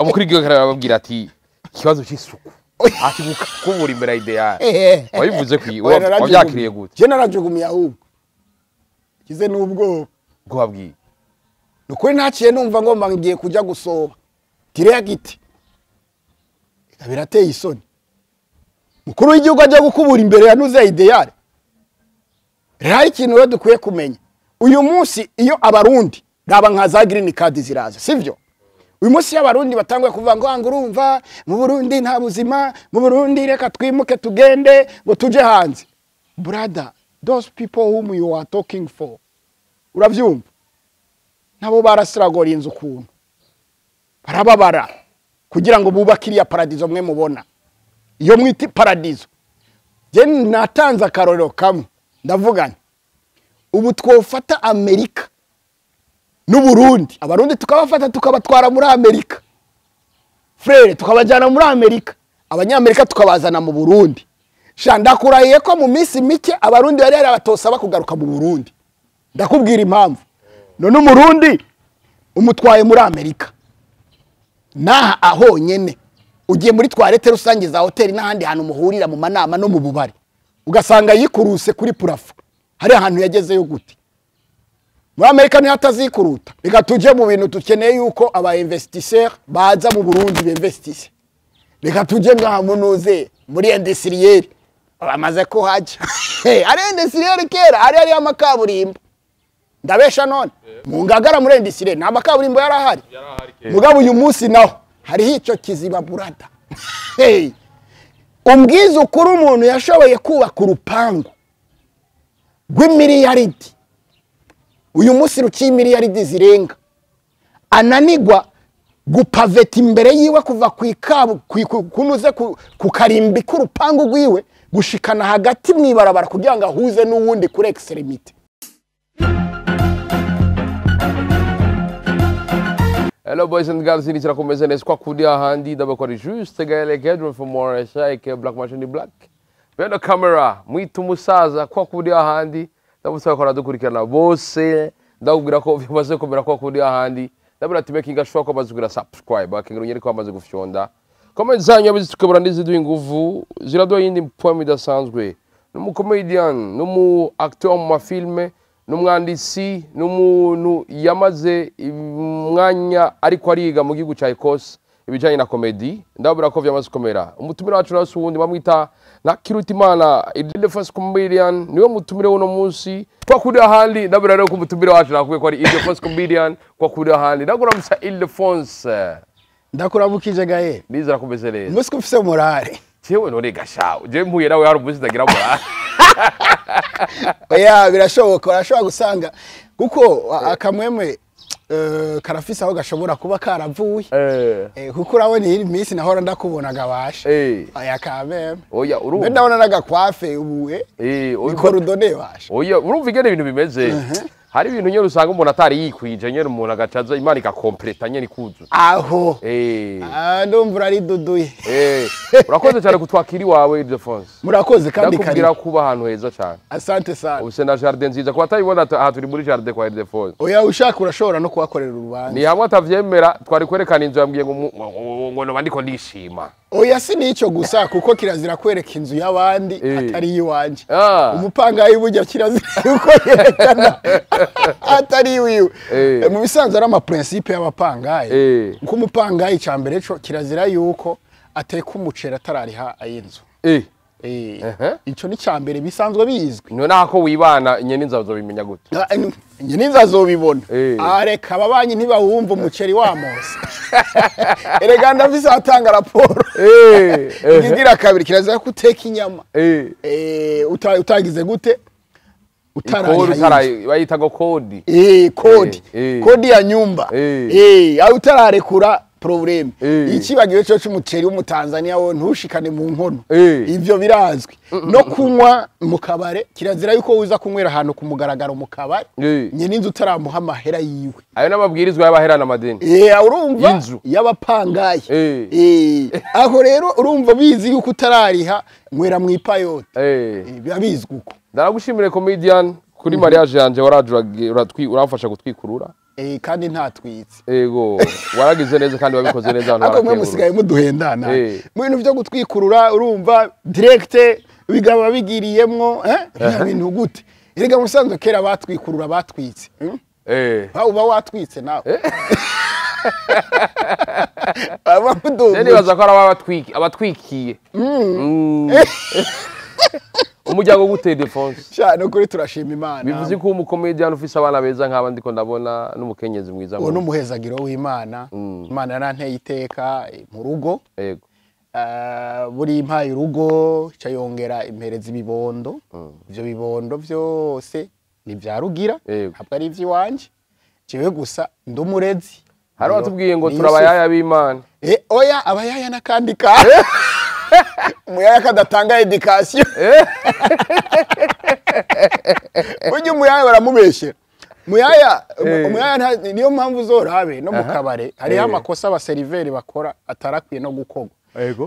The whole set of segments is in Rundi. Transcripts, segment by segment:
Umukuru w'igihugu arababwira ati ikibazo cy'isuku ati gukubura imbere ya Idéal. Wabivuze kwi wabyakiriye gute? Je narajugumiye, ahubwo kize n'ubwoba. Bwo wabwiye. Nukuri ntaciye numva ngomba ngiye kujya gusoba direct. Birateye isoni, mukuru w'igihugu ajya gukubura imbere ya nuze Idéal. Rero hari ikintu rero dukwiye kumenya uyu munsi: iyo Abarundi, raba nka za green card ziraza, sivyo? Uyu munsi iyo Abarundi batanguye kuvuga ngo urumva mu Burundi nta buzima, mu Burundi reka twimuke tugende ngo tuje hanze, brother, those people whom you are talking for, uravyumva, nabo barasiragora inzu ukuntu barababara kugira ngo bubake iriya paradizo mwe mubona iyo mwita paradizo. Je natanze akarorero kamwe, ndavuga nti ubu twofata Amerika n'Uburundi, Abarundi tukabafata tukabatwara muri Amerika, frère, tukabajyana muri Amerika, Abanyamerika tukabazana mu Burundi, sha ndakurahiye ko mu minsi mike Abarundi bari batosaba kugaruka mu Burundi. Ndakubwira impamvu. None Umurundi umutwaye muri Amerika, naha ahonyene ugiye muri toilette rusange za hoteli n'ahandi hantu muhurira mu manama no mu bubari, ugasanga yikuruse kuri plafond. Hari ahantu yagezeyo gute? Muri Amerika niho atazikuruta. Reka tujye mu bintu dukeneye, yuko aba investisseurs baza mu Burundi binvestisse. Reka tujye ngaha munuze muri industriel bamaze kuhaja. Ari industriel kera ari hariyo amakaburimbo, ndabesha? None mu Ngagara muri industriel nta makaburimbo yari ahari? Mugabo uyu munsi naho hariho icyo kiziba, brother. Hey. Umbwiza ukuri, umuntu yashoboye kubaka urupangu rw'imiliyaridi, uyu munsi ruciye imiliyaridi zirenga, ananigwa gupaveta imbere yiwe kuva ku ikabu kunuze ku karimbi k'urupangu rwiwe gushikana hagati mw'ibarabara kugira ngo ahuze n'uwundi kuri extrémité. Hello boys and girls, ini kirakomeza neza kwa kundi ahandi ndabakora juste Gaël Gedro from Moresha aka Black Machine Black. Behind the camera mwita umusaza kwa kundi ahandi. Ndabusaba ko dukurikirana bose, ndakubwira ko bimaze komera kwa kundi ahandi. Ndabura ati making sure ko bamaze kugira subscribe, akengera unyeri ko bamaze gufyonda. Comment zanyu abizitukebura ndiziduha inguvu, ziraduha yindi poem idasanzwe. N'umu comedian, n'umu acteur mu mafilme, n'umwanditsi, n'umuntu yamaze umwanya ariko ariga mu gihugu cya Ecosse ibijyanye na comedy. Ndabura ko vyamaze komera. Umutumire wacu nawe si uwundi, bamwita Ntakirutimana Ildefonse Comedian, niwe mutumire w'uno munsi kwa kuri ahandi. Ndabura rero ko umutumire wacu nakubwiye ko ari Ildefonse Comedian kwa kuri ahandi. Ndakuramutsa Ildefonse. Ndakuramukije Gaël. Nizera kumeze neza. Umunsi ko ufise morale. Jewe none gashawe, jewe mpuye nawe hari umunsi ndagira morale? Oya, birashoboka, urashobora gusanga kuko akamwemwe karafise aho gashobora kuba karavuye. Kuko urabona iyi minsi nahora ndakubona gabasha. Aya kameme. Oya, mbe urumva ndabona n'agakwafe ubu urumva ni basha. Oya, urumva ingene ibintu bimeze. Hari ibintu nyene usanga umuntu atari yikwije nyene, umuntu agacaza Imana igakompleta nyene ikuzuza. Aho. Ah, ndumva urariduduye. Urakoze cyane kutwakira iwawe, Ildefonse. Murakoze kandi. Ndakubwira karibu. kuba ahantu heza cyane. Asante sana. Ubuse na jardin nziza, kuba atayibona aha turi muri jardin kwa Ildefonse. Oya, ushaka urashobora no kuhakorera urubanza. Ni hamwe atavyemera, twari kwerekana inzu, yambwiye ngo ngo noba ndiko ndishima. Oya, si n'icyo gusa, kuko kirazira kwereka inzu y'abandi atari iyiwanje. Umupangayi burya kirazira yuko yerekana atari iwiwe. Mu bisanzwe ari amaprincipe y'abapangayi. Nko umupangayi, icya mbere co kirazira yuko ateka umuceri atarariha ay'inzu. Ico ni icya mbere, bisanzwe bizwi. None ako wibana nyene inzu azobimenya gute? Nyine inzu azobibona. Areka ababanyi ntibawumva umuceri wamose. Erega ndafise atanga raporo. Ikigira kabiri, kirazira ko uteka inyama utagize gute? Kodi. Utarariha y'inzu. Utarayi bayita ngo kodi. Kodi. Kodi ya nyumba. Aho utararekura problème. Ikibagiwe cyo cy'umuceri w'Umutanzania wo ntushikane mu nkono. Ivyo birazwi. No kunywa mu kabare, kirazira yuko uza kunywera ahantu ku mugaragaro mu kabare. Nyine inzu utaramuha amahera yiwe. Ayo n'amabwirizwa y'abaherana amadeni. Urumva Y'inzu. y'abapangayi. Aho rero urumva bizi yuko utarariha nywera mu ipayote. Biba bizwi uko. Ndaragushimire comedian, kuri mariage yanje waraje uramfasha gutwikurura. Kandi ntatwitse. Ego, waragize neza kandi wabikoze neza, abantu Ariko mwe barakengurutse. Musigaye muduhendana mu bintu byo gutwikurura, urumva direct bigaba bigiriyemwo bya bintu gute? Erega musanzwe kera batwikurura batwitse, Uba watwitse nawe. Aba muduga. Rero nibaza ko ari abatwikiye. Umuryango gute, Ildefonse? Sha, no kuri turashima Imana. Bivuze ko umukomedian ufise abana beza nk'aba ndiko ndabona n'umukenyezi mwiza. Uwo n'umuhezagiro w'Imana. Imana yaranteye iteka mu rugo. Buri impaye urugo ica yongera impereza ibibondo. Ivyo bibondo vyose ni vya Rugira, ntabwo ari ivy'iwanje. Jewe gusa ndi umurezi. Hari watubwiye ngo Ni turabayaya b'Imana. Oya, abayaya n'akandi ka umuyaya kadatanga éducation. Burya umuyaya baramubeshyera muyaya. Umuyaya niyo mpamvu uzorabe no mu kabare hariho amakosa abaseriveri bakora atarakwiye no gukorwa,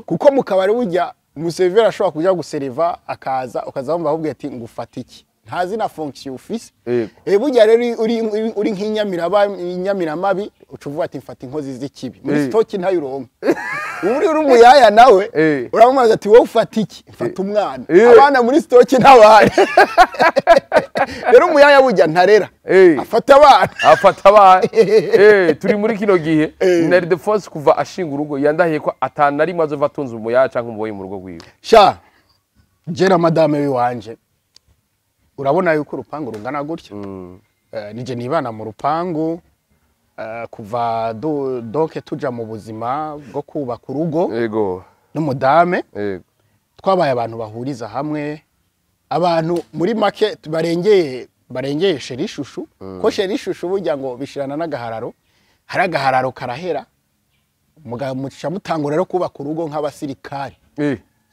kuko mu kabare burya umuseriveri ashobora kuja guseriva, akaza ukaza wumva akubwira ati ngufata iki, ntazi na fonction ufise. Burya rero uri nk'inyamiramabi uca uvuga ati mfata inkozi z'ikibi muri stock ntayuronka. Uri umuyaya nawe uramubaza ati wowe ufata iki? Mfata umwana. Abana muri stock ntabahari. Rero umuyaya burya ntarera, afata abana. Afata abana. Turi muri kino gihe na Ildefonse kuva ashinga urugo yandahiye ko atana rimwe azova atunze umuyaya canke umuboyi mu rugo rwiwe. Sha, je na madame wiwanje, urabona yuko urupangu rungana gutya. Nije nibana mu rupangu. Kuva donc tuja mu buzima bwo kubaka urugo n'umudame, twabaye abantu bahuriza hamwe abantu muri make barengeye chéri chouchou, ko chéri chouchou burya ngo bishirana n'agahararo. Hari agahararo karahera, muca mutangura rero kubaka urugo nk'abasirikare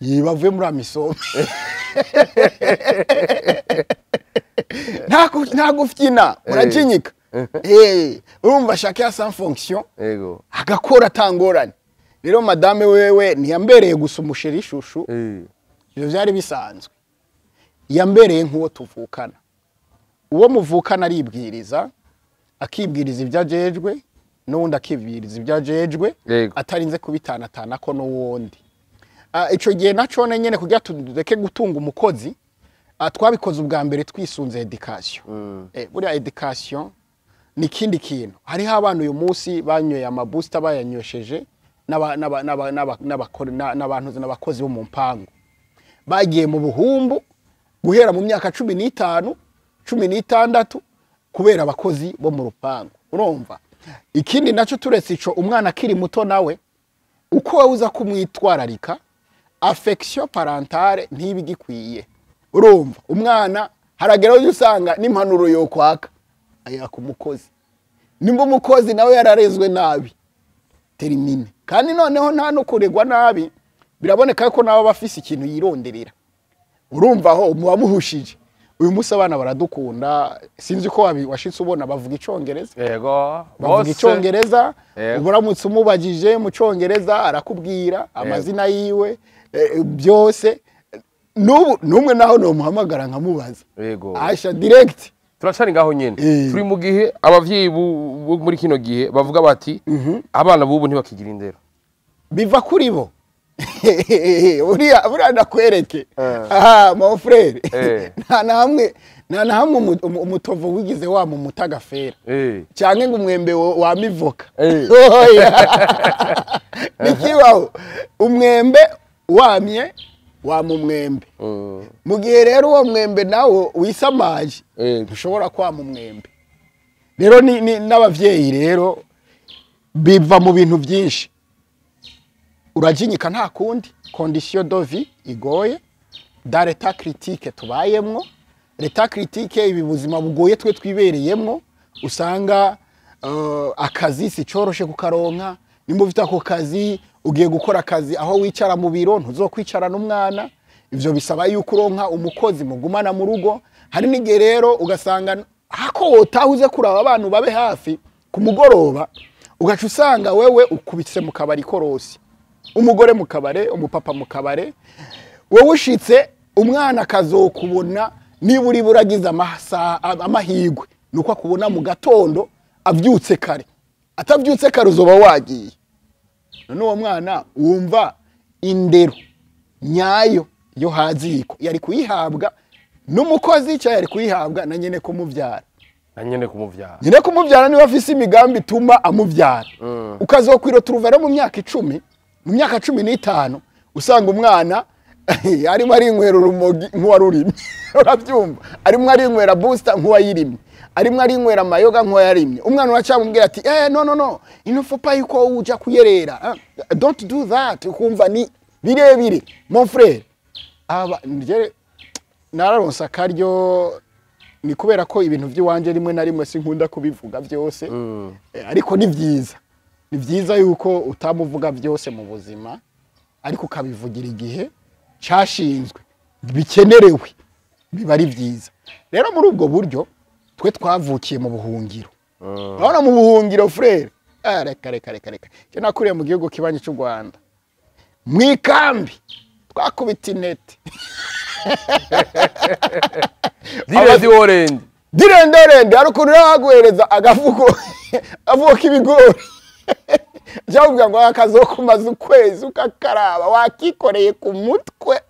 bavuye muri AMISOM. Nta gufyina, murajinyika. Urumva chacun a sa fonction, agakora atangorane. Rero madame wewe ntiyambereye gusa umu chéri chouchou, ivyo vyari bisanzwe, yambereye nk'uwo tuvukana. Uwo muvukana aribwiriza, akibwiriza ibyo ajejwe, n'uwundi akibwiriza ibyo ajejwe, atarinze kubitanatana ko n'uwundi. Ico gihe naco nyene kugira tureke gutunga umukozi, twabikoze ubwa mbere twisunze éducation. Buriya éducation ni ikindi kintu. Hariho abana uyu munsi banyoye amabusta, bayanywesheje n'abantu n'abakozi bo mu mpangu, bagiye mu buhumbu guhera mu myaka 15, 16, kubera abakozi bo mu rupangu. Urumva, ikindi naco turetse ico, umwana akiri muto nawe uko wowe uza kumwitwararika, affection parentale ntibigikwiye. Urumva umwana haragera aho usanga n'impanuro yokwaka ayaka umukozi. Nimba umukozi nawe yararezwe nabi, terminé. Kandi noneho nta no kuregwa nabi, biraboneka ko nawe aba afise ikintu yironderera. Urumva aho muba muhushije. Uyu munsi abana baradukunda. Sinzi ko washitse ubona bavuga Icongereza. Bavuga Bose. Icongereza. Uramutse umubajije mu Congereza arakubwira amazina yiwe, byose. N'ubu numwe naho nomuhamagara nkamubaza, asha direct. Turacari ngaho nyene. Turi mu gihe abavyeyi bo muri kino gihe bavuga bati abana bubu ntibakigira indero. Biva kuri bo. Buriya ndakwereke, aha mon frère, nta na hamwe umutovu wigize wa mu mutagafera canke ngo umwembe wama ivoka. Oya. Nikibaho. Umwembe wamye wama umwembe. Mu gihe rero uwo mwembe nawo wisamaje, ntushobora kwama umwembe. Rero ni n'abavyeyi rero biva mu bintu byinshi. Urajinyika, nta kundi, condition de vie igoye dans l'état critique tubayemwo. L'état critique, ibi buzima bugoye twe twibereyemwo, usanga akazi si coroshe kukaronka. Nimba ufite ako kazi, ugiye gukora akazi aho wicara mu biro, ntuzokwicara n'umwana. Ivyo bisaba yuko uronka umukozi mugumana mu rugo. Hari n'igihe rero ugasanga hako wotaha uze kuraba abantu babe hafi ku mugoroba, ugaca usanga wewe ukubitse mu kabari korosi, umugore mu kabare, umupapa mu kabare. Wowe ushitse, umwana akazokubona niba uri buragize amasaha amahigwe nuko akubona mu gatondo. Avyutse kare, atavyutse kare uzoba wagiye. None uwo mwana wumva indero nyayo yo haziko yari kuyihabwa n'umukozi cyangwa yari kuyihabwa na nyene kumuvyara? Na nyene kumuvyara. Nyene kumuvyara niwe afise imigambi ituma amuvyara. Ukazokwira rero mu myaka 10, mu myaka 15, usanga umwana arimo arinywera urumogi nk'uwarurimye, urabyumva, arimo arinywera booster nk'uwayirimye, arimo arinywera amayoga nk'uwayarimye. Umwana uracamubwira ati: "Eh, no, no, no, il ne faut pas yuko uja kuyerera. Ah, don't do that." Ukumva ni birebire, mon frère. Aba nje nararonsa akaryo, ni kubera ko ibintu by'iwanje rimwe na rimwe sinkunda kubivuga byose. Ariko ni byiza, ni byiza yuko utamuvuga byose mu buzima, ariko ukabivugira igihe cyashinzwe bikenerewe, biba ari byiza. Rero muri ubwo buryo twe twavukiye mu buhungiro. Urabona mu buhungiro, frère, reka, reka, reka, reka. Cyo nakuriye mu gihugu kibanyi cy'u Rwanda, mu ikambi twakubita inete. Direzi worendi. Direndorende. Hari ukuntu rero baguhereza agafuko k'ibigori, cyangwa ngo akazokumaza ukwezi ukakaraba wakikoreye ku mutwe.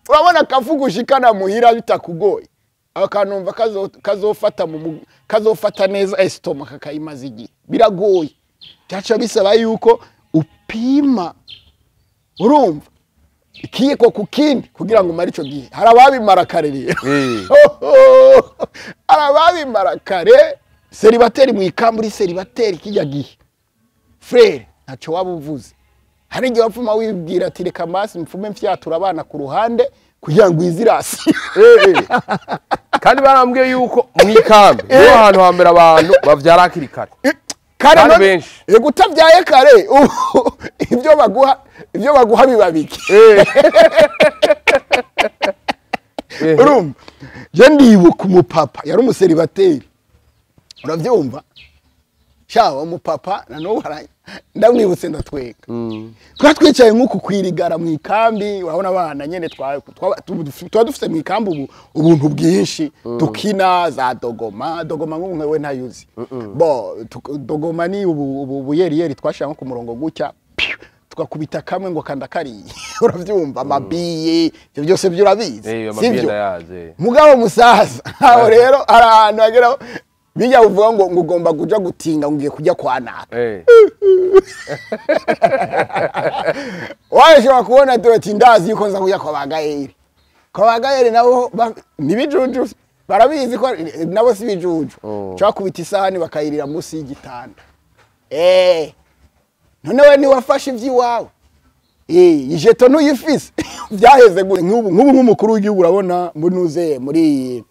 Urabona akafuko ushikana muhira bitakugoye, akanumva kazofata kazofata neza estomac, kakayimaza igihe biragoye. Byaca bisaba yuko upima, urumva, ikiyiko ku kindi kugira ngo umare ico gihe. Hari ababimara kare rero. Hari ababimara kare. Célibataire mu ikambi, uri célibataire kijya gihe, frère, ntacyo waba uvuze. Hari igihe wapfuma wibwira ati: "Reka masi mfume mfyatura abana ku ruhande kugira ngo izirasi." Kandi barambwiye yuko mu ikambi niho hantu hambere abantu bavyara hakiri kare. Kare. Kandi none benshi. Yego, utabyaye kare ubu ibyo baguha biba bike. Urumva, je ndibuka umupapa yari umucélibataire, urabyumva sha, umupapa na n'ubu ndamwibutse ndatweka. Twari twicaye nk'uku kwirigara mu ikambi, urabona abana nyene tuba dufite mu ikambi ubu ubuntu bwinshi, dukina za dogoma. Dogoma nk'ubu nkawe ntayuzi bo. Dogoma ni ubu buyeriyeri twashira nko ku murongo gutya, piu, tugakubita kamwe ngo kanda kariye, uravyumva, amabiye, ibyo byose byo urabizi. Amabiye Sivyo? Ndayazi. Mugabo musaza, aho rero hari ahantu hagera bijya uvuga ngo ugomba kuja gutinga, ngo ugiye kujya kwa naka. Washobora kubona tuti ndazi yuko nza kujya kwa bagayeri. Kwa bagayeri nabo ni bijuju, barabizi ko nabo si bijuju. Ushobora kubita isahani bakayirira munsi y'igitanda. None we niwafashe ivy'iwawe, ijeto ntuyifise, byaheze gute? Nk'ubu nk'umukuru w'igihugu, urabona muri nuze muri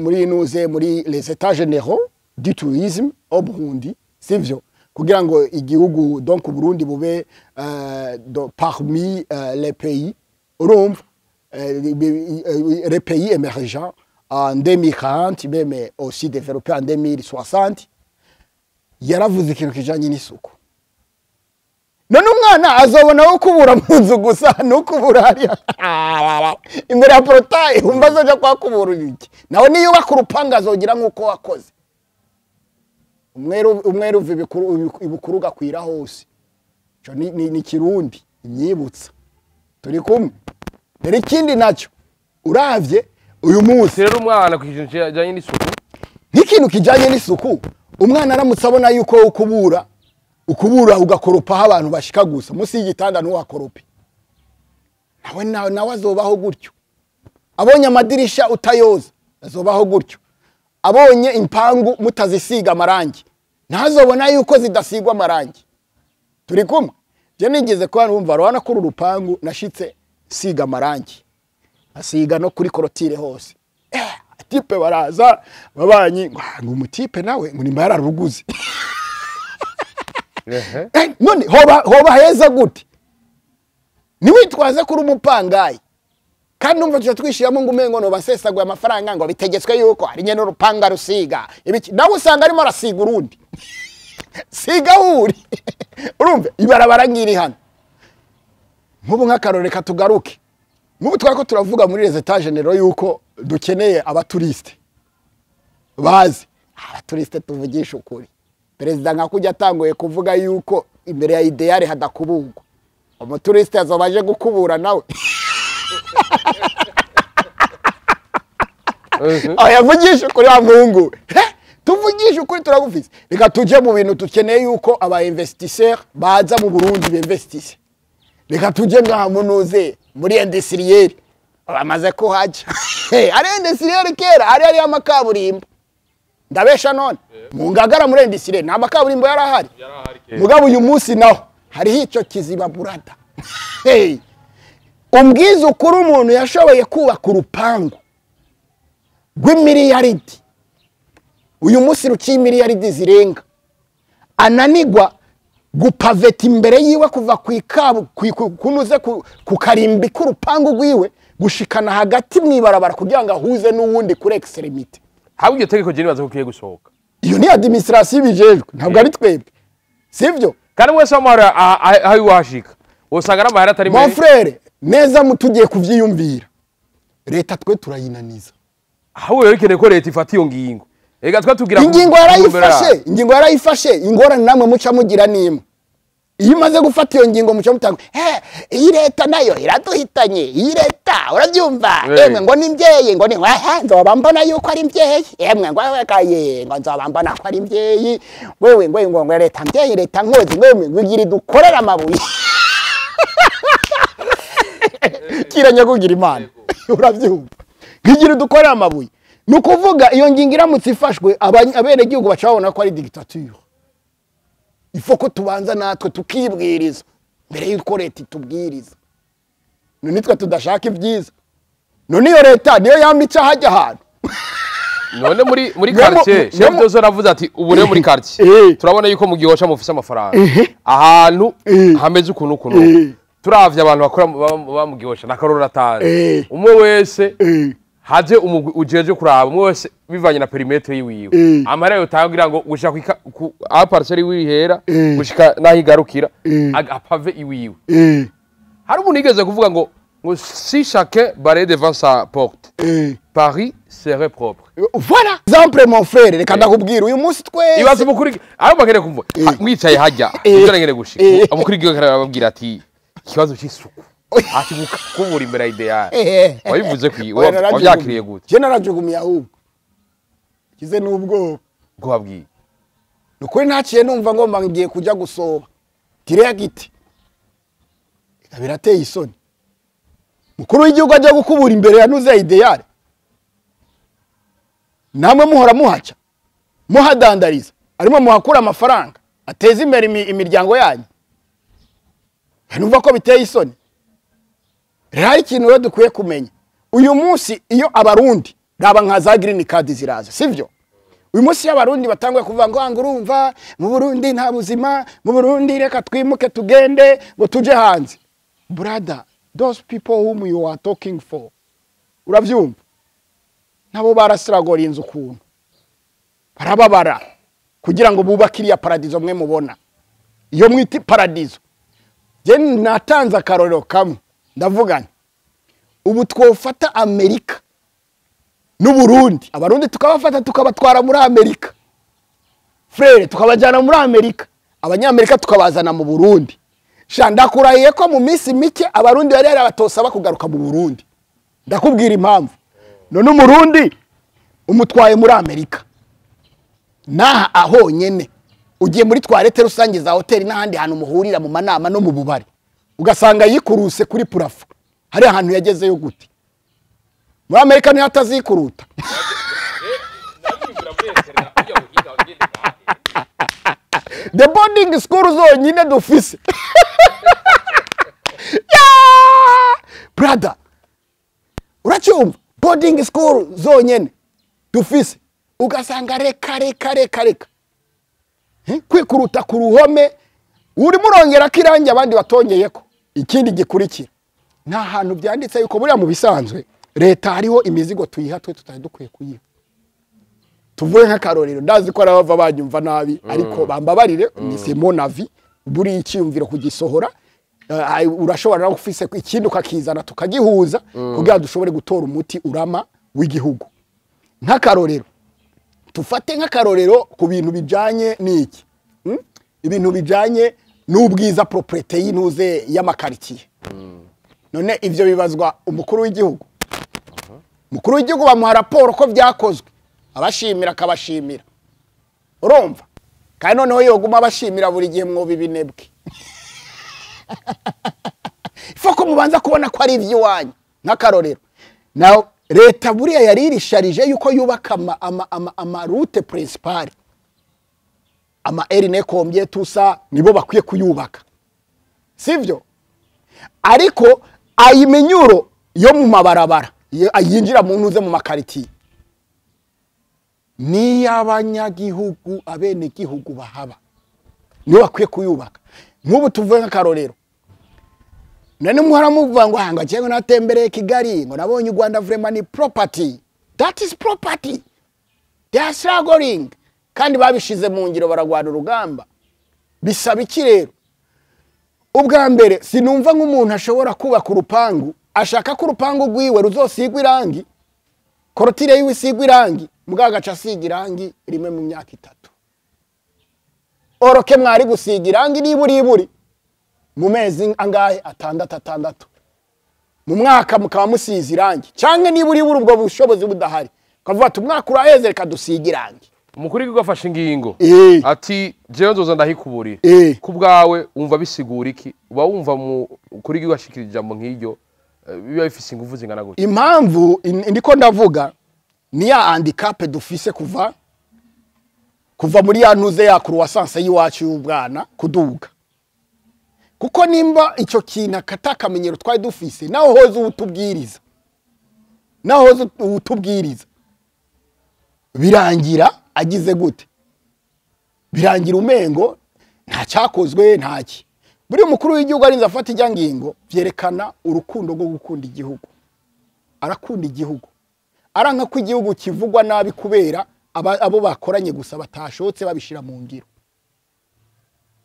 muri nuze muri les états généraux du tourisme au Burundi, sivyo, kugira ngo igihugu, donc Burundi, bube parmi les pays, urumva, les pays émergents en 2040, même aussi développés en 2060. Yaravuze ikintu kijanye n'isuku. None umwana azobona wo kubura mu nzu gusa nukubura hariya imbere ya portail, umva azoja kwakubura iki? Nawe niyubaka urupangu azogira nk'uko wakoze. Umweru uva ibukuru ugakwira hose. Ico ni Kirundi inyibutsa turi kumwe. Rero ikindi nacyo, uravye uyu munsi, Rero umwana ku kintu kijanye n'isuku, nk'ikintu kijanye n'isuku, umwana aramutse abona yuko ukubura ugakoropa aho abantu bashika gusa, munsi y'igitanda ntuhakorope, nawe azobaho gutyo. Abonye amadirisha utayoza, azobaho gutyo. Abonye impangu mutazisiga amarangi, ntazobona yuko zidasigwa amarangi. Turi kumwe? Je nigeze kuba numva, urabona ko uru rupangu nashitse siga amarangi, asiga no kuri clôture hose. Type baraza babanyi ngo umutipe nawe ngo nimba yararuguze. None hoba heza gute? Niwitwaze kuri umupangayi kandi numva tuja twishiramo ngo umengo no basesaguye amafaranga, ngo bitegetswe yuko ari nyene urupanga rusiga ibiki, nawe usanga arimo arasiga urundi. Siga uri, urumva, ibarabara ngiri hano nk'ubu nk'akarore. Reka tugaruke nk'ubu twari ko turavuga muri les états généraux yuko dukeneye abatouristes bazi. Abaturiste, tuvugisha ukuri, perezida nka kujya atanguye kuvuga yuko imbere ya Idéal hadakuburwa, umuturiste azoba aje gukubura nawe. Yavugisha ukuri wa muhungu. Tuvugisha ukuri, turagufise. Reka tuje mu bintu dukeneye, yuko aba investisseur baza mu Burundi binvestisse. Reka tuje ngaha munuze muri industriel bamaze kuhaja. Ari industriel kera ari amakaburimbo, ndabesha? None mu Ngagara muri industriel nta makaburimbo yarahari? Mugabo uyu munsi naho hariho ico kiziba, brother. Hey, umbwiza ukuri, umuntu yashoboye kubaka urupangu rw'imiliyaridi, uyu munsi ruciye imiliyaridi zirenga, ananigwa gupaveta imbere yiwe kuva ku ikabu kunuze ku karimbi k'urupangu rwiwe gushikana hagati mw'ibarabara kugira ngo ahuze n'uwundi kuri extrémité. Haba iryo tegeko je nibaza ko ukwiye gusohoka. Iyo ni administration ibijejwe, ntabwo ari twebwe, sivyo? Kandi mwese amahera aho iwashika usanga ari amahera atari Mon menshi. frère, neza mutugiye kuvyiyumvira, leta twe turayinaniza. Aho rero bikeneye ko leta ifata iyo ngingo. Ega twe tugira Ingingo yarayifashe, ingingo yarayifashe. Ingorane namwe muca mugira nimwe: iyo imaze gufata iyo ngingo, muca mutanga iyi leta nayo iraduhitanye, iyi leta, urabyumva? Emwe, ngo ni mbyeyi, ngo ni nzoba mbona yuko ari mbyeyi. Emwe, ngo wekaye, ngo nzoba mbona ko ari mbyeyi. Wewe, ngo leta mbyeyi, leta nkozi, wewe, ngo igira idukorera amabuye kiranya kugira Imana, urabyumva? Ngigira dukorera amabuye. Ni ukuvuga iyo ngingo iramutse ifashwe, abenegihugu baca babona ko ari dictature. Ifo ko tubanza natwe tukibwiriza mbere y'uko leta itubwiriza. None twe tudashaka ibyiza, none iyo leta niyo yama ica hajya ahantu? None muri quartier, chef de zone avuze ati ubu rero muri quartier turabona yuko mu Gihosha mufise amafaranga, ahantu hameze ukuntu ukuntu, turavye abantu bakora baba mu Gihosha n'akarorero atanze, umwe wese haje umugwi ujeje kuraba umwe wese bivanye na périmètre yiwiwe, amahera yotanga kugira ngo gushika aho parcelle yiwiwe ihera gushika naho igarukira, apave iwiwe. Hari umuntu yigeze kuvuga ngo si chacun balaye devant sa porte, Paris serait propre. Voilà exemple, mon frère. Reka ndakubwira, uyu munsi twese Ibaze umukuru aho bakeneye kumva mwicaye hajya ivyo nengene gushika, umukuru w'igihugu arababwira ati ikibazo c'isuku, ati gukubura imbere ya Idéal. Wabivuze kwi Oya, narajugumiye. Wabyakiriye gute? Je narajugumiye, ahubwo kize n'ubwoba. Bwo wabwiye? Ni ukuri ntaciye numva ngomba ngiye kujya gusoba direct. Eka, birateye isoni, mukuru w'igihugu ajya gukubura imbere ya nuze Idéal, namwe muhora muhaca muhadandariza, arimo muhakura amafaranga ateza imbere imiryango yanyu. Numva ko biteye isoni. Rero hari ikintu rero dukwiye kumenya. Uyu munsi iyo Abarundi, raba nka za green card ziraza, sivyo? Uyu munsi iyo Abarundi batanguye kuvuga ngo urumva mu Burundi nta buzima, mu Burundi reka twimuke tugende ngo tuje hanze, brother, those people whom you are talking for, uravyumva, nabo barasiragora inzu ukuntu barababara kugira ngo bubake iriya paradizo mwe mubona, iyo mwita paradizo. Je natanze akarorero kamwe, ndavuga nti ubu twofata Amerika n'Uburundi, Abarundi tukabafata tukabatwara muri Amerika, frère, tukabajyana muri Amerika, Abanyamerika tukabazana mu Burundi, sha ndakurahiye ko mu minsi mike Abarundi bari yaratosaba kugaruka mu Burundi. Ndakubwira impamvu. None Umurundi umutwaye muri Amerika, naha ahonyene ugiye muri toilette rusange za hoteli n'ahandi hantu muhurira mu manama no mu bubari, ugasanga yikuruse kuri plafond. Hari ahantu yagezeyo gute? Muri Amerika niho atazikuruta. The boarding school zonyine dufise. Yeah! Brother, uracyumva? Boarding school zonyene dufise, ugasanga reka reka reka reka. Kwikuruta ku ruhome, urimo urongera ko irangi abandi batongeyeko. Ikindi gikurikira, nta hantu byanditse yuko buriya mu bisanzwe leta hariho imizigo tuyiha twe tutari dukwiye kuyiha. Tuvuge nk'akarorero, ndazi ko arabava banyumva nabi, ariko bambabarire, ni c'est mon avis. Buriya icyiyumviro kugisohora, urashobora no gufise ikindi ukakizana tukagihuza kugira dushobore gutora umuti urama w'igihugu. Nk'akarorero, Tufate nk'akarorero ku bintu bijanye n'iki, Ibintu bijanye n'ubwiza, propreté y'intuze y'amakaritiye. None ivyo bibazwa umukuru w'igihugu? Umukuru w'igihugu bamuha raporo ko vyakozwe, abashimira akabashimira. Urumva, kandi noneho yoguma abashimira buri gihe, mwoba ibinebwe. Ifo ko mubanza kubona ko ari ivy'iwanyu. Nk'akarorero, naho leta buriya yari irisharije yuko yubaka ama route principale, ama erine kombye tusa, nibo bakwiye kuyubaka, sivyo? Ariko ayiminyuro yo mu mabarabara ayinjira mu ntuze, mu makaritiye, ni y'abanyagihugu, abenegihugu bahaba nibo bakwiye kuyubaka. Nk'ubu tuvuye nk'akarorero, none muhora muvuga ngo hanga cyangwa natembereye Kigali, ngo nabonye u Rwanda, vraiment ni property, that is property. They are struggling, kandi babishize mu ngiro, baragwana urugamba. Bisaba iki rero? Ubwa mbere, sinumva nk'umuntu ashobora kubaka urupangu, ashaka ko urupangu rwiwe ruzosigwa irangi, clôture yiwe isigwa irangi, mugabo agaca asiga irangi rimwe mu myaka 3. Oroke mwari gusiga irangi niburi iburi mu mezi angahe? 6 6 mu mwaka mukaba musize irangi, canke niba uri ubwo bushobozi budahari, ukavuga ati umwaka uraheze, reka dusiga irangi. Umukuru w'igihugu afashe ingingo ati jewe nzoza ndahikuburira. Ku bwawe wumva bisigura iki? Uba wumva mukuru w'igihugu ashikira ijambo nk'iryo, biba bifise ingufu zingana gute? Impamvu ndiko ndavuga ni ya handicap dufise kuva muri ya ntuze ya croissance y'iwacu y'ubwana kuduga, kuko nimba icyo kintu akatakamenyero twari dufise, naho hoza ubutubwiriza, naho hoza ubutubwiriza, birangira agize gute? Birangira umengo nta cyakozwe, ntaki. Buri mukuru w'igihugu arinze afata ijya ngingo, vyerekana urukundo rwo gukunda igihugu. Arakunda igihugu, aranka ko igihugu kivugwa nabi kubera abo bakoranye gusa batashotse babishira mu ngiro.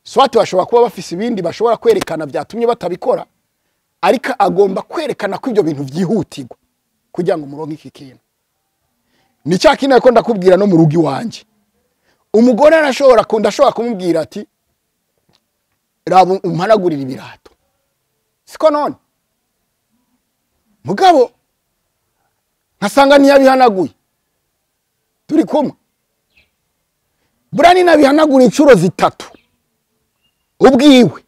Swati bashobora kuba bafise ibindi bashobora kwerekana byatumye batabikora, ariko agomba kwerekana ko ibyo bintu byihutirwa kugira ngo muronke iki kintu. Ni cya kintu ko ndakubwira, no mu rugo iwanje umugore arashobora ndashobora kumubwira ati raba umpanagurira ibirato, siko? None mugabo nkasanga ntiyabihanaguye, turi kumwe, buriya ninabihanagura inshuro 3 ubwiwe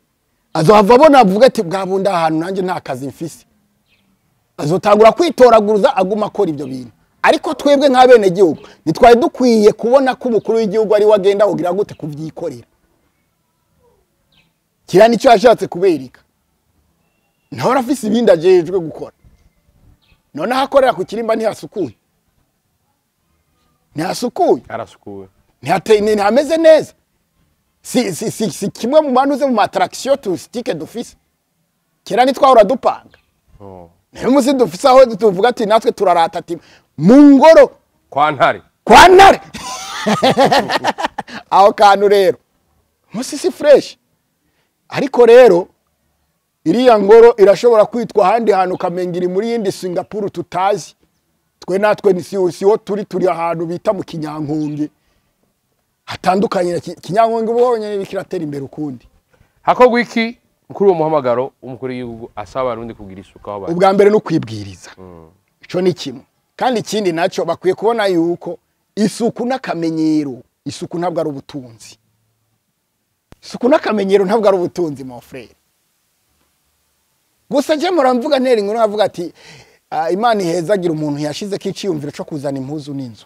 azohava abona, avuga ati bwa bundi ahantu nanjye nta kazi mfise. Azotangura kwitoraguza, aguma akora ibyo bintu. Ariko twebwe nk'abenegihugu ntitwari dukwiye kubona ko umukuru w'igihugu ari we agenda kugira gute, kubyikorera. Kiriya nicyo yashatse kubereka. Nawe arafise ibindi ajejwe gukora. Noneho akorera ku kirimba ntihasukuye, ntihasukuye? Arasukuwe. Ntihameze neza. Si kimwe mu bantu uze mu attraction touristique dufise. Kera ntitwahora dupanga. Oh. Niyo munsi dufise aho tuvuga ati natwe turarata, ati mu ngoro kwa Ntare. Kwa Ntare. Aho kantu rero munsi si fresh. Ariko rero iriya ngoro irashobora kwitwa ahandi hantu, ukamenga iri muri yindi Singapore tutazi. Twe natwe ni siho turi ahantu bita mu Kinyankonge, hatandukanye na Kinyankonge. Ubonye kiratera imbere ukundi. Hakorwa iki kuri uwo muhamagaro umukuru w'igihugu asaba Abarundi kugira isuku aho bari? Ubwa mbere no kwibwiriza, ico ni kimwe. Kandi ikindi nacyo, bakwiye kubona yuko isuku n'akamenyero, isuku ntabwo ari ubutunzi. Isuku n'akamenyero ntabwo ari ubutunzi, mon frère. Gusa je muramvuga ntera inkuru, avuga ati "Ah, Imana ihezagira umuntu yashizeko iciyumviro co kuzana impuzu n'inzu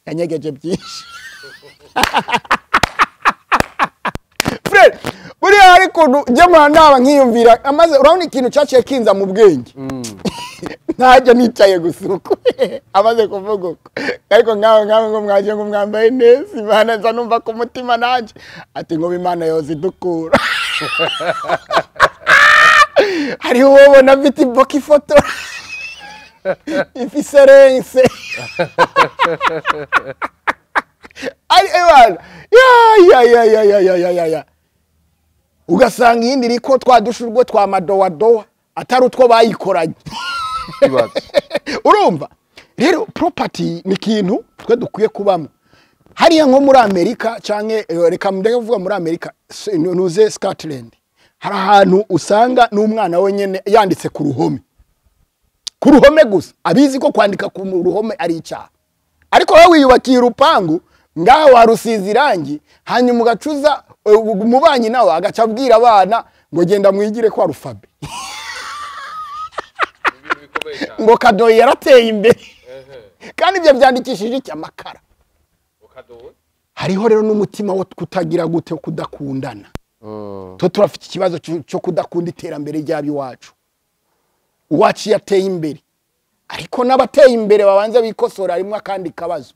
yanyegeje byinshi." Frère, buriya ariko je murandaba nkiyumvira amaze, urabona ikintu cyaciye kinza mu bwenge, ntajya nicaye gusa uko amaze kuvuga uko. Ariko nkawe ngo mwaje ngo mwambaye neza, Imana nza numva ku mutima nanjye ati ngo Imana yoza idukura. Hariho uwo ubona afite iboka, ifoto ifise rense ari ebana ya ya ya ya ya ya ya ya ya, ugasanga iyindi iriko twa dushurwe twa madowadowa atari utwo bayikoranye. Ibaze. Urumva Rero property ni ikintu twe dukwiye kubamo. Hariya nko muri Amerika canke reka ndeke kuvuga muri Amerika, nuze Scotland, hari ahantu usanga n'umwana wenyene yanditse ku ruhome, ku ruhome gusa, abizi ko kwandika ku ruhome ari icyaha. Ariko wowe wiyubakiye urupangu ngaho, warusize irangi, hanyuma ugacuza umubanyi nawe agaca abwira abana ngo genda mwigire ko alphabet. Ibintu bikomeye cyane. Ngo Kadoyi yarateye imbere, kandi ibyo byandikishije iki? Amakara. Hariho rero n'umutima wo kutagira gute, wo kudakundana. Twe turafite ikibazo cyo kudakunda iterambere ry'abiwacu. Uwacu yateye imbere, ariko n'abateye imbere babanza bikosora. Harimo akandi kabazo: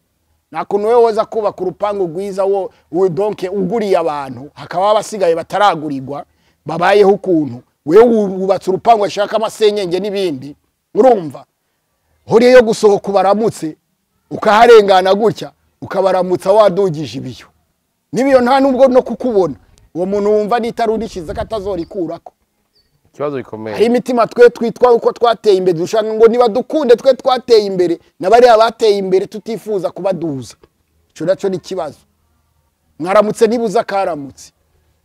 nta kuntu wowe woza kubaka urupangu rwiza, wo donc uguriye abantu, hakaba abasigaye bataragurirwa babayeho ukuntu. Wewe wubatse urupangu ashaka amasenyenge n'ibindi, urumva horiye yo gusohoka ubaramutse, ukaharengana gutya ukabaramutsa wadugije ibiyo n'ibiyo, nta nubwo no kukubona. Uwo muntu wumva n'itarundishize ko atazorikurako. Ikibazo gikomeye. Hari imitima twe twitwa uko twateye imbere, dushaka ngo niba dukunde twe twateye imbere, n'abariya bateye imbere tutifuza kubaduza. Ico naco ni ikibazo. Mwaramutse, nibuza karamutse,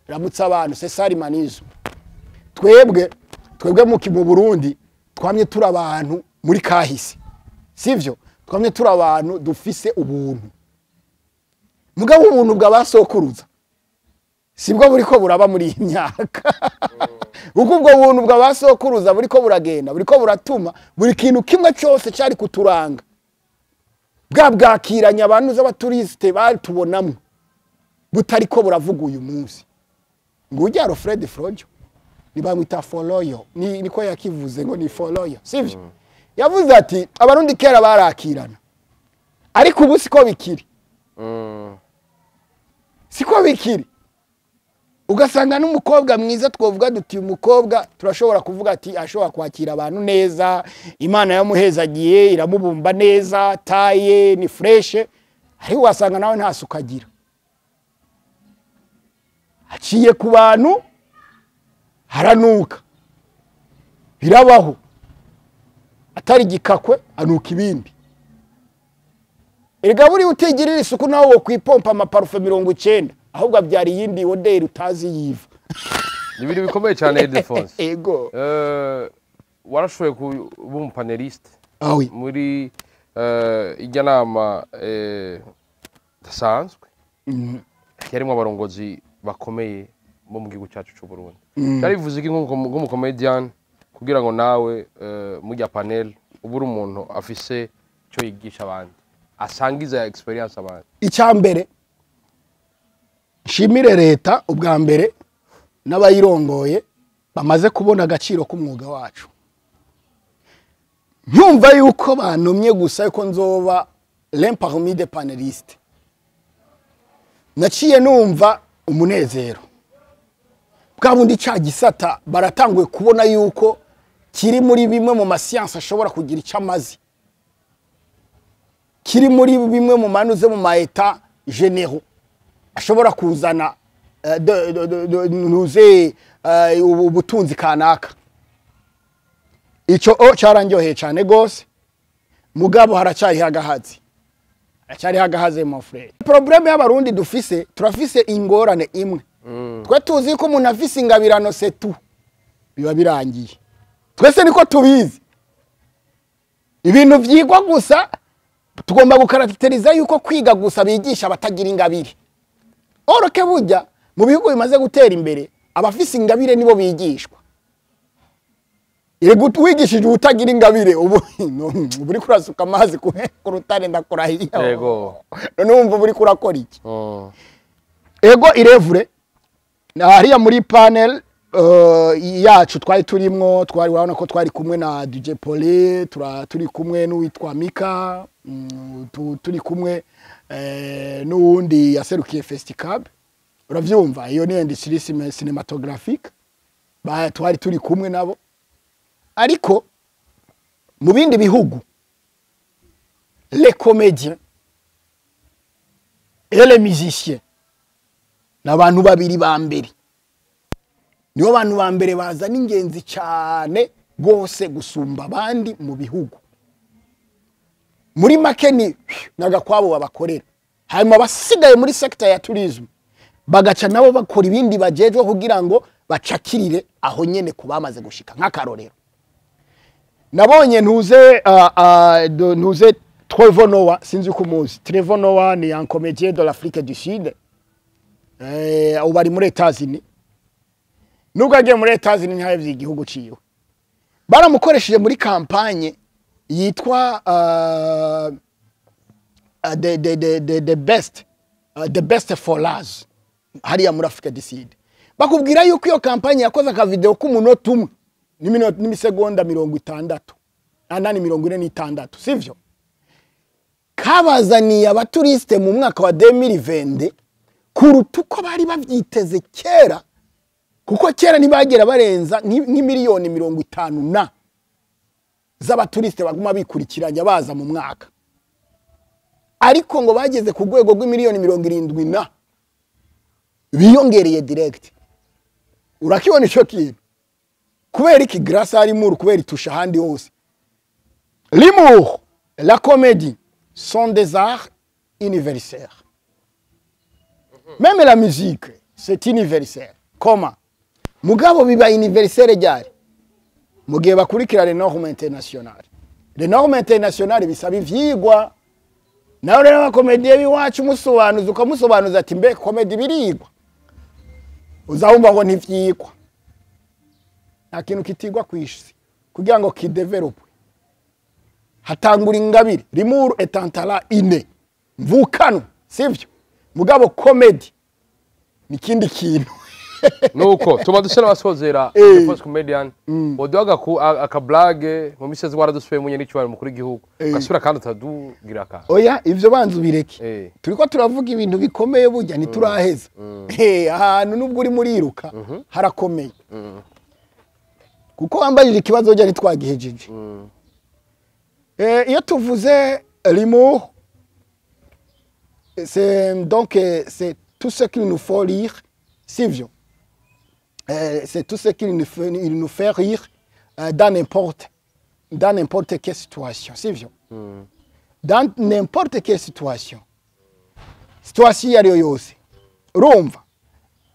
ramutse abantu, c'est ça l'humanisme. Twebwe mu Burundi twamye turi abantu muri kahise, sivyo? Twamye turi abantu dufise ubuntu, mugabo ubuntu bw'abasokuruza sibwo buriko buraba muri iyi myaka, kuko ubwo buntu bw'abasokuruza buriko buragenda, buriko buratuma buri kintu kimwe cyose cyari kuturanga bwakiranya abantu z'abaturisite batubonamo butariko buravuga uyu munsi. Ngo ujya Alfred Frojo, nibamwita Foloyo, niko yakivuze ngo ni Foloyo, sivyo? Yavuze ati Abarundi kera barakirana, ariko ubu siko bikiri. Siko bikiri. Ugasanga n'umukobwa mwiza, twovuga duti uyu mukobwa turashobora kuvuga ati ashobora kwakira abantu neza, Imana yamuhezagiye iramubumba neza, taille ni fraîche, ariko ugasanga nawe nta suku agira, aciye ku bantu haranuka. Birabaho, atari igikakwe anuka ibindi. Erega buriya utigirira isuku nawe wo kwipompa amaparufe 90, ahubwo abyara iyindi odeur utazi yiva. Ni ibintu bikomeye cyane, Ildefonse. Ego. Warashoboye kuba umupaneliste Ah oui. muri ijya nama idasanzwe yarimo abarongozi bakomeye bo mu gihugu cyacu cy'u Burundi. Byari bivuze iki nk'umukomedian kugira ngo nawe mujya panel ube uri umuntu afise icyo yigisha abandi, asangiza experience abandi? Icya mbere, nshimire leta ubwa mbere n'abayirongoye bamaze kubona agaciro k'umwuga wacu. Nkumva yuko bantumye gusa yuko nzoba l'un parmi des panélistes, naciye numva umunezero bwa bundi. Cya gisata baratanguye kubona yuko kiri muri bimwe mu masiyansi ashobora kugira icyo amaze, kiri muri bimwe mu manuze mu ma états généraux ashobora kuzana nuze ubutunzi kanaka. Icyo o cyaranyoheye cyane gose. Mugabo haracyariho agahazi, haracyariho agahaze, mon frère. Problème y'Abarundi dufise, turafise ingorane imwe: twe tuzi ko umuntu afise ingabirano, c'est tout, biba birangiye. Twese niko tubizi. Ibintu vyigwa gusa, tugomba gukarakteriza yuko kwiga gusa bigisha abatagira ingabire. Oroke burya mu bihugu bimaze gutera imbere, abafise ingabire nibo bigishwa. Erega wigishije utagira ingabire, ubu no, ubu uriko urasuka amazi ku rutare, ndakurahiye. None wumva uba uriko urakora iki? Ego, irevure hariya muri panel yacu twari turimwo, twari, urabona ko twari kumwe na DJ Poli, turi kumwe n'uwitwa Mika, turi kumwe n'uwundi yaserukiye Festicab. Uravyumva, iyo ni industrie cinématographique, ba twari turi kumwe nabo. Ariko mu bindi bihugu, les comédiens et les musiciens ni abantu babiri ba mbere, nibo bantu ba mbere bazana ingenzi cyane rwose gusumba abandi mu bihugu. Muri make ni nagakwabo babakorera, hanyuma abasigaye muri secteur ya tourisme bagaca nabo bakora ibindi bajejwe kugira ngo bacakirire aho nyene ku bamaze gushika. Nk'akarorero, nabonye ntuze ntuze Trevor Noah, sinzi uko umuzi. Trevor Noah ni un comédien de l'Afrique du Sud, ubu ari muri Etats-Unis. Nubwo agiye muri Etats-Unis, ntihayevye igihugu ciwe. Baramukoresheje muri campagne yitwa the best for last hariya muri Africa du Sud. Bakubwira yuko iyo campagne yakoze akavideo k'umunota umwe n'imisegonda 60 anani 46, sivyo? Kabazaniye abatouriste mu mwaka wa 2020 kuruta uko bari bavyiteze kera, kuko kera ntibagera barenza nk'imiliyoni 50 na z'abatouriste baguma bikurikiranya baza mu mwaka, ariko ngo bageze ku rwego rw'imiliyoni 70 na biyongereye direct. Urakibona ico kintu? Kubera iki? Grâce à l'humour, kubera itusha ahandi hose. L'humour, la comédie sont des arts universels. Même la musique, c'est universel. Comment? Mugabo biba universel ryari? Mu gihe bakurikira les normes internationales. Les normes internationales bisaba ivyigwa. Nawe rero abacomédiens b'iwacu, umusobanuza ukamusobanuza ati: "Mbe comédie birigwa?" Uzawumva ngo ntivyigwa. Nta kintu kitigwa kw'isi. Kugira ngo kidéveloppe, hatangura ingabire. L'humour est un talent inné, mvukano, sivyo? Mugabo comédie ni ikindi kintu. Nuko tuma dushyira abasozera. The First Comedian, woduha akablague mu misezi waradusuye munye n'icyubahiro mukuru w'igihugu, ugasubira kandi utadugira aka Oya, ivyo banza ubireke. Turiko turavuga ibintu bikomeye, burya ntituraheza. Ahantu nubwo uri muriruka harakomeye, kuko wambajije ikibazo burya ntitwagihejeje. Iyo tuvuze l'humour, c'est donc c'est tout ce qu'il nous faut rire, sivyo? C'est tout ce qu'il nous fait, il nous fait rire dans n'importe quelle situation, sivyo? Dans n'importe quelle situation, situation iyo ariyo yose, urumva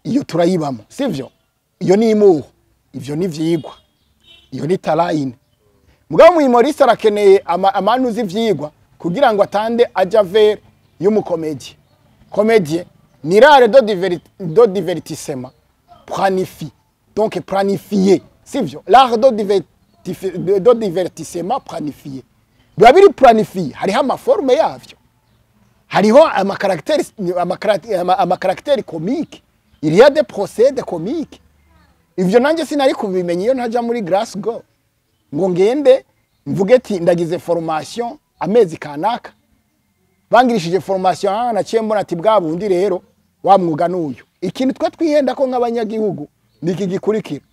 iyo turayibamo, sivyo? Iyo ni humour, ivyo ni vyigwa, iyo ni talent. Mugabo umuhumoriste arakeneye amanu z'ivyigwa kugira ngo atande aja vers y'umucomédien. Comédien ni l'art de divertissement planifie, donc planifié, sivyo? L'art de divertissement planifié, biba biri planifié, hariho amaformes yavyo, hariho amacaractères, amacaractères comiques, il y a des procédés comiques. Ivyo nanjye sinari kubimenya iyo ntaja muri Glasgow ngo ngende mvuge ati ndagize formation amezi kanaka, bangirishije formation. Ah, naciye mbona ati bwa bundi rero wa mwuga n'uyu. Ikintu twe twihenda ko nk'abanyagihugu ni iki gikurikira: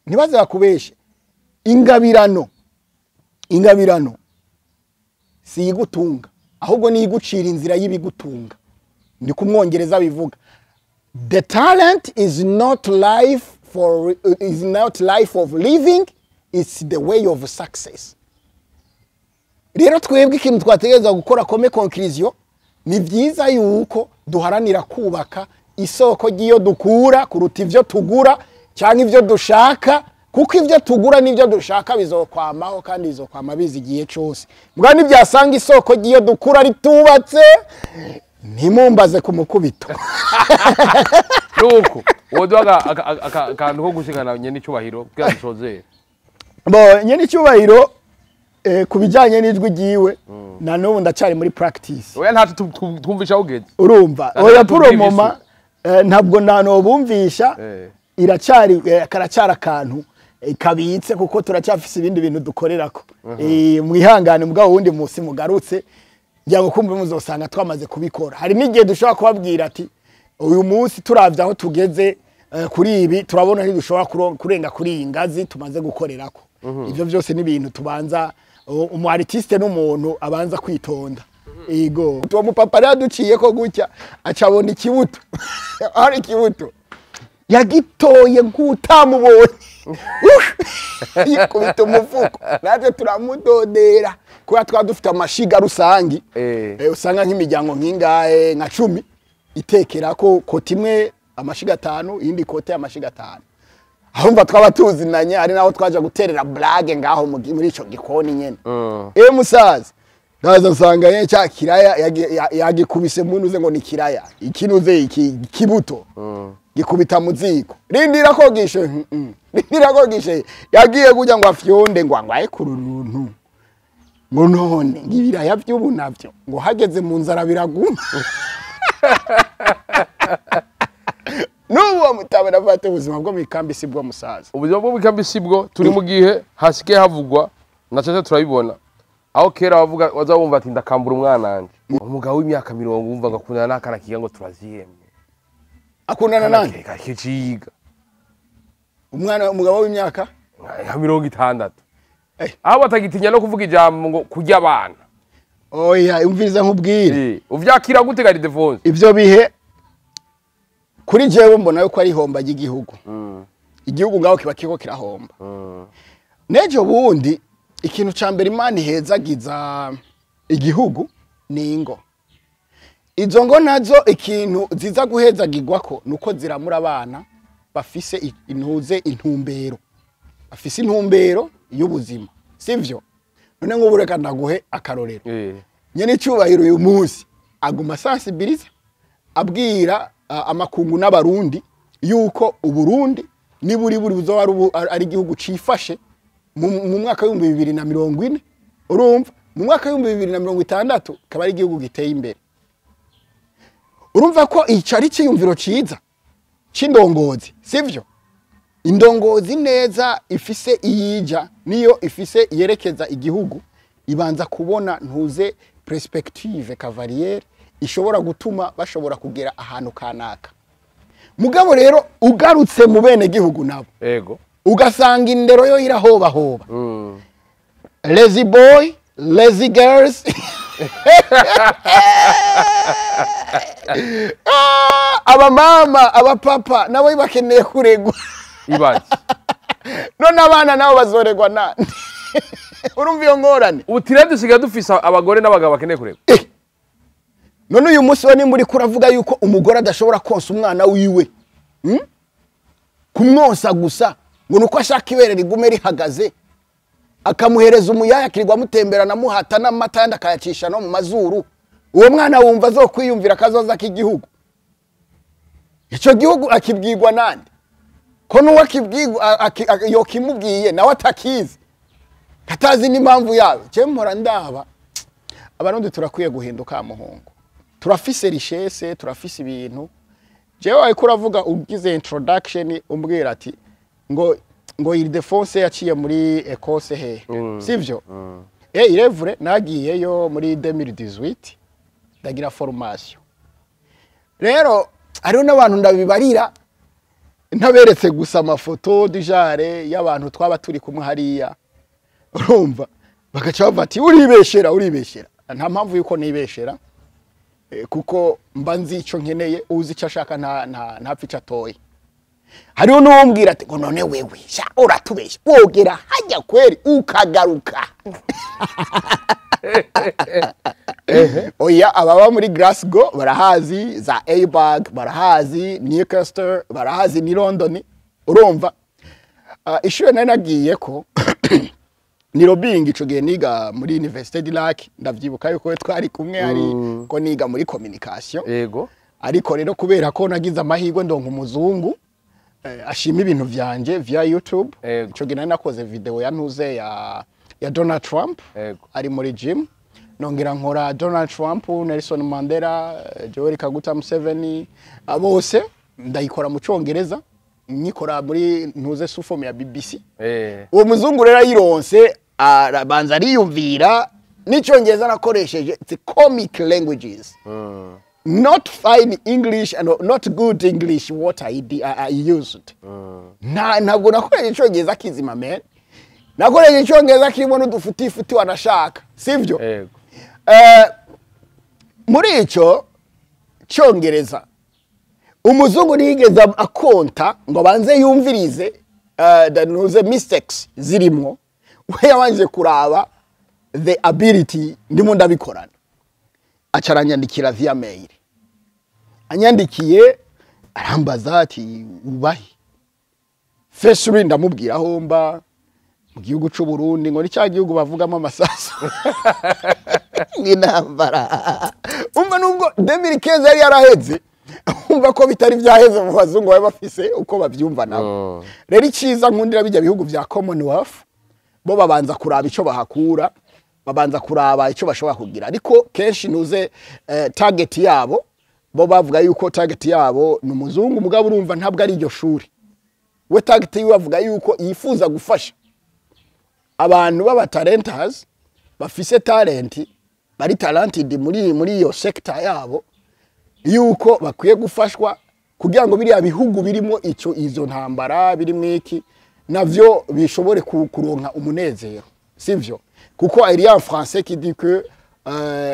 ntibaze bakubeshe, ingabirano si igutunga, ahubwo ni igucira inzira y'ibigutunga. Ni kumwongereza bivuga: "The talent is not life for is not life of living, it's the way of success." Rero twebwe ikintu twategereza gukora, comme conclusion, ni byiza yuko duharanira kubaka isoko ry'iyo dukura kuruta ivyo tugura cyangwa ivyo dushaka, kuko ivyo tugura n'ivyo dushaka bizokwamaho kandi bizokwama biza igihe cose. Mbwa nibyasanga isoko ry'iyo dukura ritubatse, ntimumbaze ku mukubito. Nuko woduha akantu ko gushikana nyene icyubahiro kugira dusozere. Bo nyene icyubahiro, ku bijyanye n'ijwi ryiwe, na n'ubu ndacyari muri practice. Oya, ntaco twumvisha aho ugeze. Urumva? Ati Oya, tubwire. Pour le moment ntabwo nanobumvisha. Iracyari karacyari akantu kabitse, kuko turacyafise ibindi bintu dukorerako. Mwihangane, mugabo wundi musi mugarutse ngira ngo kumva muzosanga twamaze kubikora. Hari n'igihe dushobora kubabwira ati uyu munsi turavye aho tugeze, kuri ibi turabona ntidushobora kurenga kuri iyi ngazi tumaze gukorerako. Ivyo byose ni ibintu tubanza. Umu artiste n'umuntu abanza kwitonda. Ego, uwo mupapa rero duciye ko gutya, acabona ikibuto, ari ikibuto. Yagitoye nk'utamubonye, yikubita umufuko, natwe turamudodera kubera twaba dufite amashiga rusangi. Usanga nk'imiryango nk'ingahe, nka 10 itekera ko côté imwe amashiga 5, iyindi côté amashiga 5. Ahumva twaba tuzinanye, ari naho twaja guterera blague ngaho muri ico gikoni nyene. Musaza, ndaza nsanga ye cya kiraya yagikubise munuze ngo ni kiraya ikinuze iki kibuto, gikubita mu ziko, rindira ko gishe, rindira ko gishe. Yagiye kujya ngo afyonde ngo aye kururuntu, ngo none ngibiraya by'ubu navyo ngo hageze mu nzara biraguma. N'uwo mutabona afate ubuzima bwo mu ikambi si bwo, musaza. Ubuzima bwo mu ikambi si bwo. Turi mu gihe hasigaye havugwa na cece, turabibona aho kera bavuga waza wumva ati ndakambura umwana wanje, umugabo w'imyaka 40 wumva ngo akundana n'akana kiga ngo turazihemye. Akundana nande? Kikiga. Umwana, umugabo w'imyaka nka 60, aho batagitinya no kuvuga ijambo ngo kurya abana. Oya, umviriza nkubwire. Uvyakira gute ga Ildefonse? Ivyo bihe kuri jewe mbona yuko ari ihomba ry'igihugu. Igihugu ngaho kiba kiriko kirahomba. Nejo bundi ikintu ca mbere Imana ihezagiza igihugu ni ingo. Izo ngo nazo ikintu ziza guhezagirwako nuko ziramura abana bafise intuze intumbero, bafise intumbero y'ubuzima, sivyo? None nk'ubu reka ndaguhe akarorero. Nyene icyubahiro uyu munsi aguma sensibiliza, abwira amakungu n'abarundi yuko Uburundi niburi buri buzoba ari igihugu cifashe mu mwaka w'2040. Urumva, mu mwaka w'2060 kaba ari igihugu giteye imbere. Urumva ko ico ari iciyumviro ciza c'indongozi, sivyo? Indongozi neza ifise iyija niyo ifise yerekeza igihugu, ibanza kubona ntuze perspective cavalière ishobora gutuma bashobora kugera ahantu kanaka. Mugabo rero ugarutse mu bene gihugu nabo, ugasanga indero yo irahobahoba. Lazy boy, lazy girls. Ah, abamama, abapapa nabo bakeneye kuregwa. Ibaze. None abana nabo bazoregwa nande? Urumva iyo ngorane? Ubu tirende dusigaye dufise abagore n'abagabo bakeneye kureba. None uyu munsi we nimba uriko uravuga yuko umugore adashobora konsa umwana wiwe, Kumwonsa gusa ngo nuko ashaka ibere rigume rihagaze, akamuhereza umuyaya akirirwa amutemberana, amuhata n'amata, yandi akayacisha no mu mazuru, uwo mwana wumva azokwiyumvira akazoza k'igihugu? Ico gihugu akibwirwa nande, ko nuwo akibwirwa yokimubwiye nawe atakizi, katazi n'impamvu yayo? Je mpora ndaba Abarundi turakwiye guhinduka muhungu. Turafise richesse, turafise ibintu. Jewe ariko uravuga ugize introduction umbwira ati ngo Ildefonse yaciye muri Ecosse he, sivyo? Il est vrai, nagiyeyo muri 2018 ndagira formation. Rero hariho n'abantu ndabibarira ntaberetse gusa amafoto dijare y'abantu twaba turi kumwe hariya, urumva bagaca bavuga ati uribeshera, uribeshera. Nta mpamvu yuko nibeshera, kuko mba nzi ico nkeneye. Uzi icyo ashaka nta nta ntapfa ico atoye. Hariho n'uwumbwira ati ngo none wewe sha uratubesha, wogera hajya kweri ukagaruka? Oya, ababa muri Glasgow barahazi, za Edinburgh barahazi, Newcastle barahazi, ni London. Urumva, ishure nari nagiye ko ni lobbying. Ico gihe niga muri Université du Lac, ndavyibuka yuko twari kumwe, ari ko niga muri communication. Ariko rero kubera ko nagize amahirwe ndonka umuzungu ashima ibintu vyanje via YouTube. Ico gihe nari nakoze video ya ntuze ya Donald Trump ari muri gym, nongera nkora Donald Trump, Nelson Mandela, Yoweri Kaguta Museveni, bose ndayikora mu Congereza, nyikora muri ntuze sous forme ya BBC. Uwo muzungu rero ayironse arabanza ariyumvira n'icyongereza nakoresheje. It's comic languages, not fine English and not good English what I used. Ntabwo nakoresheje icyongereza kizima, man. Nakoresheje icyongereza kirimo n'udufutifuti wanashaka, sivyo? Ego. Muri icyo cyongereza Umuzungu ntiyigeze akonta ngo abanze yumvirize the mistakes zirimwo. We yabanje kuraba the ability ndimo ndabikorana, aca aranyandikira via mail. Anyandikiye arambaza ati: "Ubahe?" Firstly ndamubwira aho mba mu gihugu c'u Burundi, ngo ni cya gihugu bavugamo amasasu n'intambara. Umva, nubwo 2015 yari yaraheze, umva ko bitari byaheze mu bazungu, bari bafise uko bavyumva nabo. Rero iciza nkundira bijya bihugu vya Commonwealth, bo babanza kuraba ico bahakura, babanza kuraba ico bashobora kugira. Ariko kenshi ntuze target yabo, bo bavuga yuko target yabo ni umuzungu. Mugabo urumva ntabwo ari iryo shuri. We target yiwe avuga yuko yifuza gufasha abantu b'aba talenters, bafise talent, bari talented muri iyo sector yabo, yuko bakwiye gufashwa kugira ngo biriya bihugu birimo ico izo ntambara, birimo iki, navyo bishobore kuronka umunezero, sivyo? Kuko il y a un français qui dit que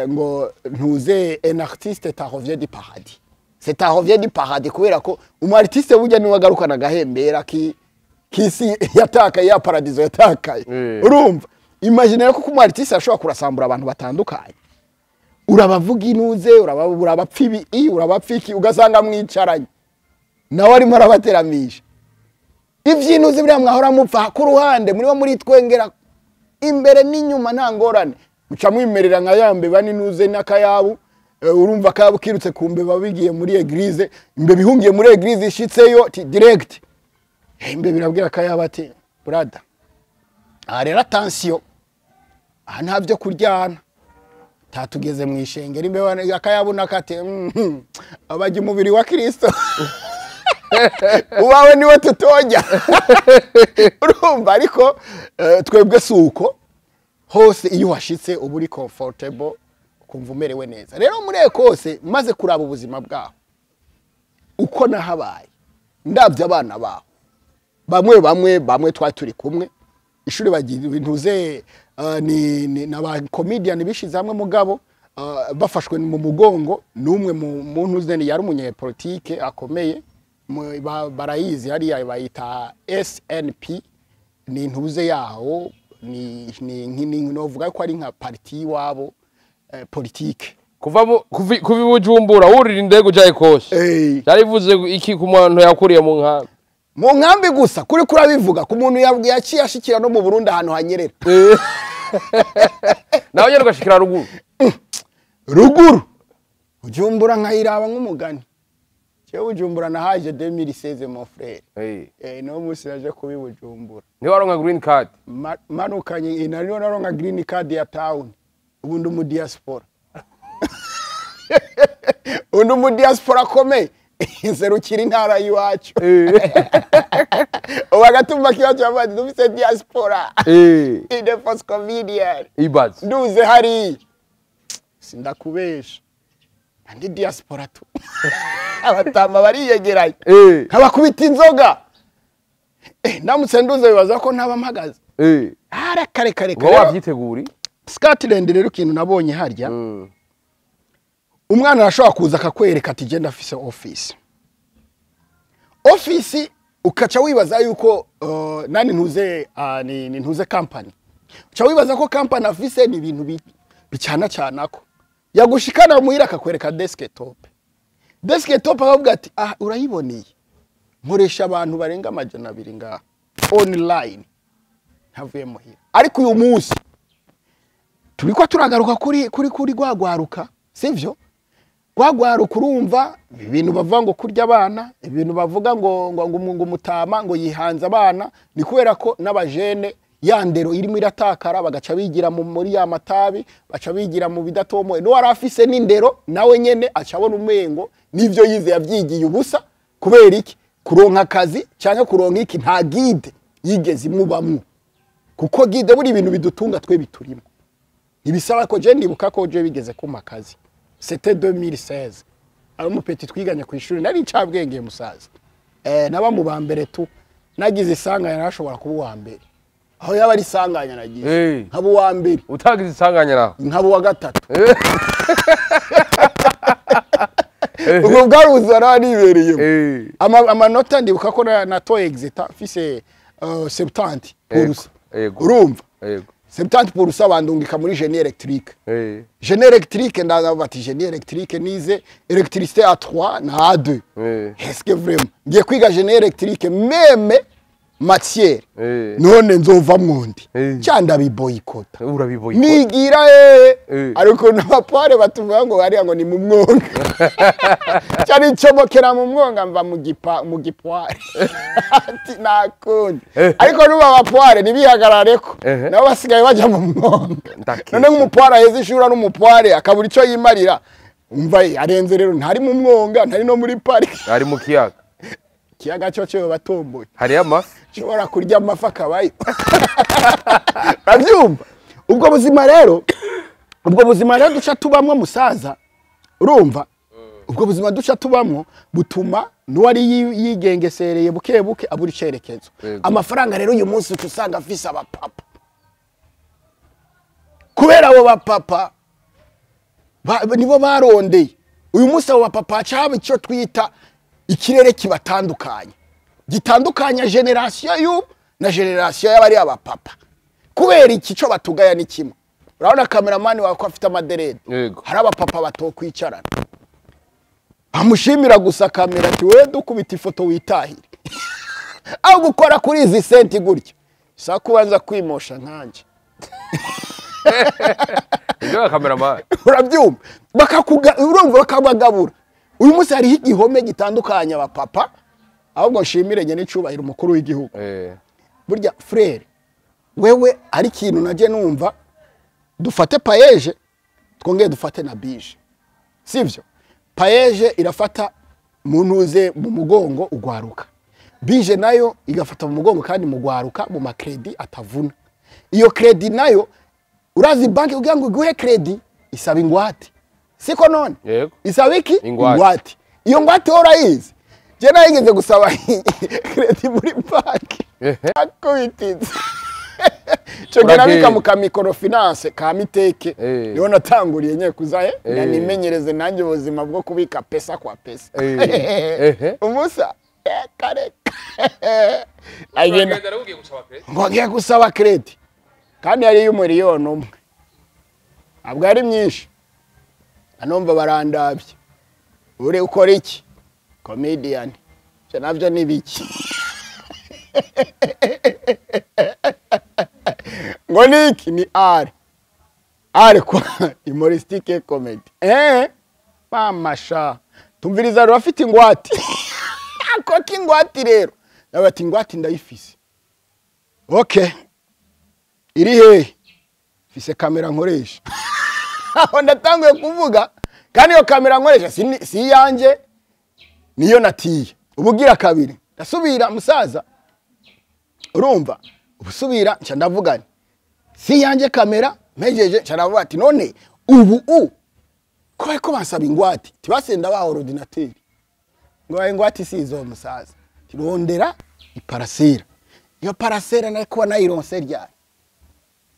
ngo ntuze un artiste ça revient du paradis, c'est un revient du paradis, kubera ko umu artiste burya niwe agarukana agahembera ki kisi yatakaye, ya paradizo yatakaye. Urumva, imagine ko umu artiste ashobora kurasambura abantu batandukanye, urabavuga inuze, urabapfa ibi, urabapfa iki, ugasanga mwicaranye nawe arimo arabateramisha ivy'inuze biriya mwahora mupfa ku ruhande, murimo muritwengera imbere n'inyuma, nta ngorane, muca mwimerera nka ya mbeba n'inuze n'akayabu. Urumva akayabu kirutse ku mbeba bigiye muri église, imbeba ihungiye muri église, ishitseyo ti direct. Imbeba irabwira akayabu ati: "Brother, aha rero attention, aha nta byo kuryana, tatugeze mu ishengero." Imbeba akayabu nakate abajya umubiri wa Kristo uwawe niwe tutojya. Urumva, ariko twebwe si uko. Hose iyo uhashitse uba uri comfortable, ukumva umerewe neza. Rero muri Ekose, maze kuraba ubuzima bwaho uko nahabaye, ndabye abana baho bamwe bamwe twari turi kumwe ishuri, bagira ibintu ze ni n'aba comedian bishize hamwe, mugabo bafashwe mu mugongo n'umwe mu muntu uze yari umunyepolitike akomeye. Barayizi hariya, bayita SNP, ni intuze yaho, ni novuga ko ari nka parti y'iwabo, politike. Kuva i Bujumbura wurira indege uja Ekose, byarivuze iki ku muntu yakuriye mu nkambi? Mu nkambi gusa kuri kurabivuga ku muntu yaciye ashikira no mu Burundi ahantu hanyerera. Nawe nyene ugashikira ruguru. Ruguru Bujumbura nkayiraba nk'umugani. Jewe Bujumbura nahaje 2016, mon frère. No musi naje kubi Bujumbura. Ntiwaronka green card? Manukanye nariyo naronka green card ya town. Ubu ndi mu diaspora, ubu ndi mu diaspora akomeye, nserukira intara y'iwacu. Ubu agatumba k'iwacu bavuga dufise diaspora in the first comedian. Ibaze. Nduze hariya sindakubesha, andi diaspora tu abatama bariyegeranye, nkabakubita inzoga. Ndamutse nduze bibaza ko ntaba mpagaze. Ara kare kare. Uba kare. Wavyiteguri. Scotland rero, ikintu nabonye harya, umwana arashobora kuza akakwereka ati: "Genda, afise office." Office ukaca wibaza yuko nani ntuze ni ntuze company, uca wibaza ko company afise ni ibintu bicana canako. Yagushikana muhira akakwereka desktop, desktop, akavuga ati: "Ah, urayiboneye, nkoresha abantu barenga 200 ngaha online, ntavuye muhira." Ariko uyu munsi turiko turagaruka kuri rwagwaruka, sivyo? Rwagwaruka, urumva ibintu bavuga ngo kurya abana, ibintu bavuga ngo umutama ngo yihanze abana, ni kubera ko n'abajene ya ndero irimo iratakara, bagaca bigira muri ya matabi, baca bigira mu bidatomoye. N'uwari afise n'indero nawe nyene aca abona umengo n'ivyo yize yavyigiye ubusa. Kubera iki? Kuronka akazi canke kuronka iki, nta guide yigeze imubamwo, kuko guide buri ibintu bidutunga twe biturimo. Ntibisaba ko je ndibuka ko je bigeze kumpa akazi, c'était 2016, ari umupeti twiganye ku ishuri, nari ncabwenge musaza, naba mu ba mbere tu. Nagize isanganya narashobora kuba uwa mbere, aho yaba ari isanganya nagize nkaba uwa mbere. Utagize isanganya naho? Nkaba uwa gatatu. Ubwo bwari ubuzima naba nibereyemo. Amanota ndibuka ko natoye exeta mfise 70%. Urumva 70% bandungika muri génie électrique. Génie électrique, ndaza bati génie électrique, nize électricité A3 na A2. Est-ce que vraiment ngiye kwiga génie électrique, même matière, none nzova mwondi? Cyanda biboyikota. Urabiboyikota. Nigira ariko n'abapare batuvuga ngo hariya ngo ni mu mwonga, cyari icomokera mu mwonga, mva mu gipa mu gipware, ati nakundi. Ariko nuba abapware ntibihagarareko, nabo basigaye bajya mu mwonga. None nk'umupware aheze ishuri ari umupware, akabura icyo yimarira, umva arenze rero, ntari mu mwonga, ntari no muri pariki. Ari mu kiyaga. Ikiyaga cyo cyo batomboye. Hariyo amafi. Ushobora kurya amafi akabayo. Urabyumva? Ubwo buzima rero duca tubamwo, musaza, urumva, ubwo buzima duca tubamwo butuma n'uwari yigengesereye buke buke abura icerekezo. Amafaranga rero uyu munsi uca usanga afise abapapa, kubera abo bapapa nibo barondeye. Uyu munsi abo bapapa haca haba icyo twita ikirere kibatandukanya, gitandukanya génération y'ubu na génération y'abari abapapa. Kubera iki? Cyo batugaya ni kimwe. Urabona cameraman wawe ko afite amaderede. Hari abapapa batokwicarana, amushimira gusa kamera, ati wowe dukubita ifoto witahire, aho gukora kuri izi senti gutya sa kubanza kwimosha nkanjye. Ibyo cameraman. Urabyumva, bakakuga, urumva, bakabagabura. Uyu munsi hariho igihome gitandukanya abapapa. Ahubwo nshimire nyene icubahiro umukuru w'igihugu. Burya frère, wewe ari ikintu naje numva, dufate PAEEJ, twongere dufate na BIJE, sivyo? PAEEJ irafata mu ntuze, mu mugongo ugwaruka, BIJE nayo igafata mu mugongo kandi mu gwaruka mu ma crédits atavuna. Iyo crédit nayo, urazi banki kugira ngo iguhe crédit isaba ingwate, siko none? Yego. Isaba iki? Ingwate. Ingwate. Iyo ngwate wowe urayizi? Je nayigeze gusaba crédit muri banki, akubititse cyo Uragenda. nabika mu ka microfinance ka miteke. Niho natanguriye nye kuza nimenyereze nanjye ubuzima bwo kubika pesa kwa pesa. Umusa kareka agenda ngo ngiye gusaba crédit, kandi yari y'umuriyoni umwe, ntabwo ari myinshi. Anomva barandabye, uri ukora iki? Comedian. Ivyo navyo ni biki? Ngo niki? Ni art, art kwa humoristique comedy. Mama sha, tumviriza rero, afite ingwate ako k'ingwate rero, nawe ati ingwate ndayifise. Okay, iri hehe? Mfise kamera nkoresha. Aho ndatanguye kuvuga, kandi iyo kamera nkoresha si iyanjye, niyo natiye. Ubugira kabiri ndasubira, musaza, urumva, ubusubira nca ndavuga nti si iyanjye kamera. Mpejeje nca ndavuga ati none ubu ko bariko bansaba ingwate, tibasenda baha ordinateur ngo bahe ingwate, si izo musaza, tirondera i parcelle. Iyo parcelle nayo kuba nayironse ryari?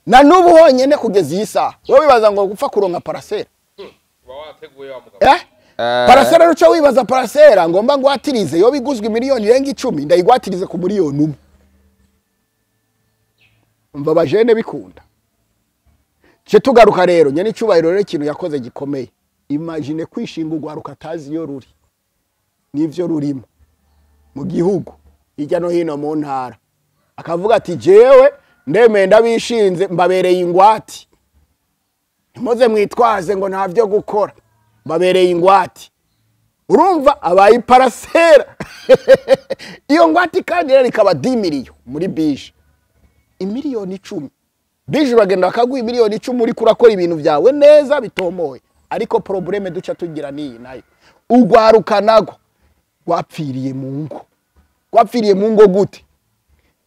Na n'ubu honyene kugeza iyi saha, wowe wibaza ngo gupfa kuronka parcelle? Parcelle ruca wibaza parcelle ngomba ngwatirize, yoba iguzwe miliyoni irenga 10, ndayigwatirize ku miliyoni 1. Umva, abajene bikunda ce. Tugaruka rero, nyene icubahiro rero, ikintu yakoze gikomeye, imagine kwishinga ugwaruka atazi iyo ruri n'ivyo rurimo mu gihugu hirya no hino mu ntara, akavuga ati jewe ndemeye, ndabishinze, mbabereye ingwati, ntimuze mwitwaze ngo nta byo gukora, mbabereye ingwati. Urumva abaye i parcelle. Iyo ngwate kandi rero ikaba 10 millions muri BIJE, imiliyoni 10. BIJE uragenda bakaguha imiliyoni 10, uriko urakora ibintu byawe neza bitomoye. Ariko problème duca tugira niyi nayo, ugwaruka nago rwapfiriye mu ngo. Rwapfiriye mu ngo gute?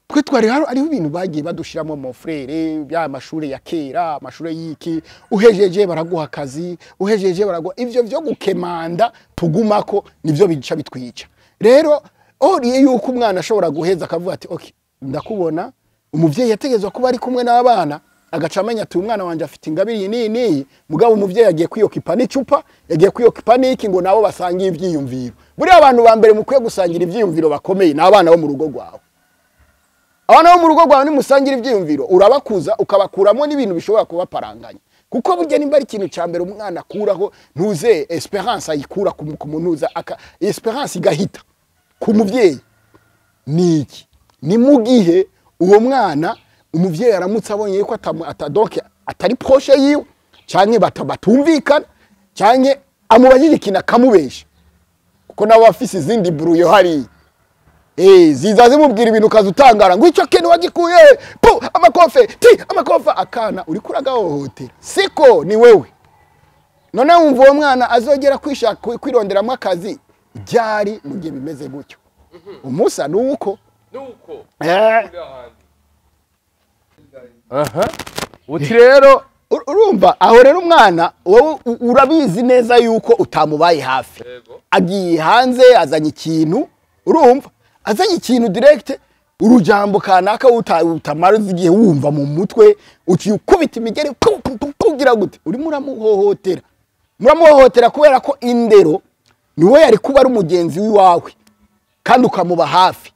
Twe twari hariho ibintu bagiye badushiramo, mon frère, bya mashuri ya kera, amashuri y'iki, uhejeje baraguha akazi, uhejeje baraguha ivyo vyo gukemanda tugumako, nivyo bica bitwica. Rero oriye yuko umwana ashobora guheza akavuga ati okay, ndakubona, umuvyeyi yategezwa kuba ari kumwe n'abana. Agaca amenya ati umwana wanje afite ingabire iyi n'iyi n'iyi. Mugabo umuvyeyi agiye kwiyokipa n'icupa, yagiye kwiyokipa n'iki, ngo nabo basangiye ivyiyumviro. Buriya abantu ba mbere mukwiye gusangira ivyiyumviro bakomeye ni abana bo mu rugo rwawe. Abana bo mu rugo rwawe nimusangira ivyiyumviro, urabakuza ukabakuramo n'ibintu bishobora kubaparanganya. Kuko burya nimba ari ikintu ca mbere umwana akuraho, ntuze espérance ayikura ku muntuza aka espérance igahita ku muvyeyi. Niki ni mu gihe uwo mwana umuvyeyi aramutse abonye yuko donc atari proche yiwe, canke batumvikana, canke amubajije ikintu akamubesha, kuko nawe afise izindi brouillon hariya. Ziza zimubwira ibintu ukazutangara ngo icyo kintu wagikuye pu amakofe ti amakofe, akana uriko uragahohotera, siko ni wewe. None wumva uwo mwana azogera kwishaka kwironderamo akazi ryari mu gihe bimeze gutyo? Umusa nuko nuko aha uti rero urumva aho rero umwana wowe urabizi neza yuko utamubaye hafi, agiye hanze azanye ikintu, urumva azanye ikintu direct, urujambo kanaka utamara igihe wumva mu mutwe, uciye ukubita imigeri kugira gute, urimo uramuhohotera. Muramuhohotera kubera ko indero niwe yari kuba ari umugenzi wiwawe kandi ukamuba hafi.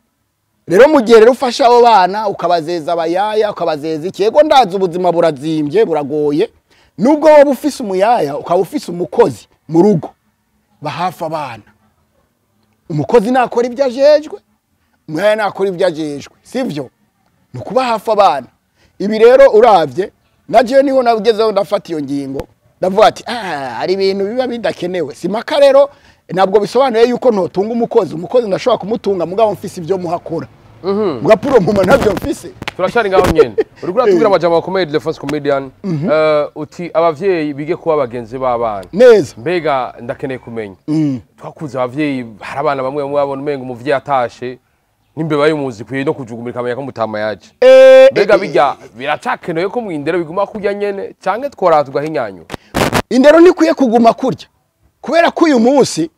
Rero mu gihe rero ufasha abo bana ukabazeza abayaya, ukabazeza iki, yego ndazi ubuzima burazimbye buragoye, nubwo wowe ufise umuyaya ukaba ufise umukozi mu rugo, bahafa abana. Umukozi nakora ibyo ajejwe, umuyaya nakora ibyo ajejwe, sivyo? Ni ukuba hafi abana. Ibi rero uravye naje niho nagezeho ndafata iyo ngingo, ndavuga ati hari ibintu biba bidakenewe. Simaka rero ntabwo bisobanuye yuko ntotunga umukozi, umukozi ndashobora kumutunga mugabo mfise ibyo muhakora. Mugapuro mpuma ntabyo mfise. Turashari ngaho nyene. Uriko uratubwira amajambo akomeye Defense Comedian. Uti abavyeyi bige kuba bagenzi b'abana. Neza. Mbega ndakeneye kumenya. Twakuze abavyeyi hari abana bamwe bamwe babona umengo umuvyeyi atashe nimbeba y'umuzi kwiye no kujugumira kamenya ko mutama yaje. Mbega bijya biracakenewe ko mwindero biguma kurya nyene canke twora tugahinyanyo. Indero nikwiye kuguma kurya. Kubera ko uyu munsi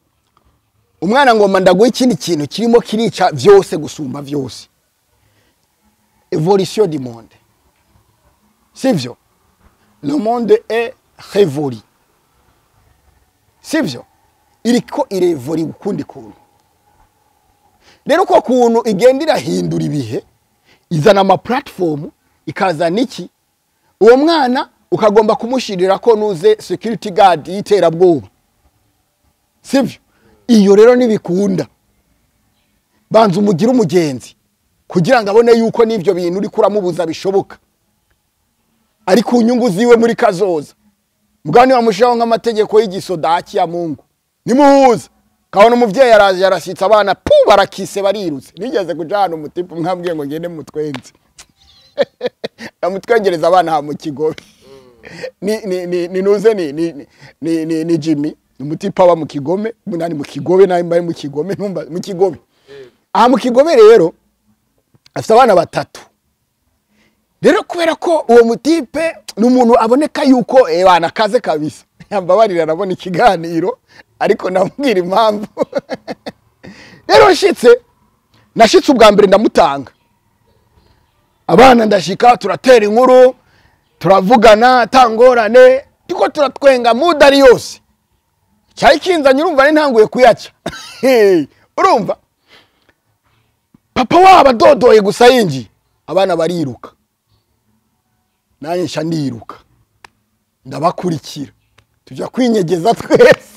umwana ngoma ndaguha ikindi kintu kirimo kirica vyose gusumba vyose. Evolution du monde. Sivyo? Le monde est révolu. Sivyo? Iriko irevoli ukundi kuntu. Rero ko kuntu igenda irahindura ibihe, izana ama platform, ikazana iki, uwo mwana ukagomba kumushirira ko nuze security guard y'iterabwoba. Sivyo? Iyo rero nibikunda banza umugira umugenzi kugira ngo abone yuko n'ivyo bintu uri kuramubuza bishoboka, ari ku nyungu ziwe muri kazoza. Mugani wamushaho nk'amategeko y'igisodaki ya Mungu nimuhuza kabona umuvyeyi yaraje yarashitse abana pu barakise barirutse. Nigeze kujana umutipu mwambwiye ngo ngende mutwenze amutwengereza abana ha mu Kigobe. Ni nuze ni Jimmy umutipa aba mu Kigome, munani mu Kigobe naye mbaye mu Kigome, numva mu Kigobe. Aha mu Kigobe rero afite abana batatu. Rero kubera ko uwo mutipe ni umuntu aboneka yuko bana kaze kabisa. Yambabarira nabona ikiganiro ariko ndamubwira impamvu. Rero nashitse ubwa mbere ndamutanga. Abana ndashika turatera inkuru, turavugana tangorane, tuko turatwenga mudari yose. Cyari kinzanye urumva ari ntanguye kuyaca. Urumva papa wabo dodoye gusa yinji abana bariruka, nanjye nca ndiruka ndabakurikira tujya kwinyegeza twese.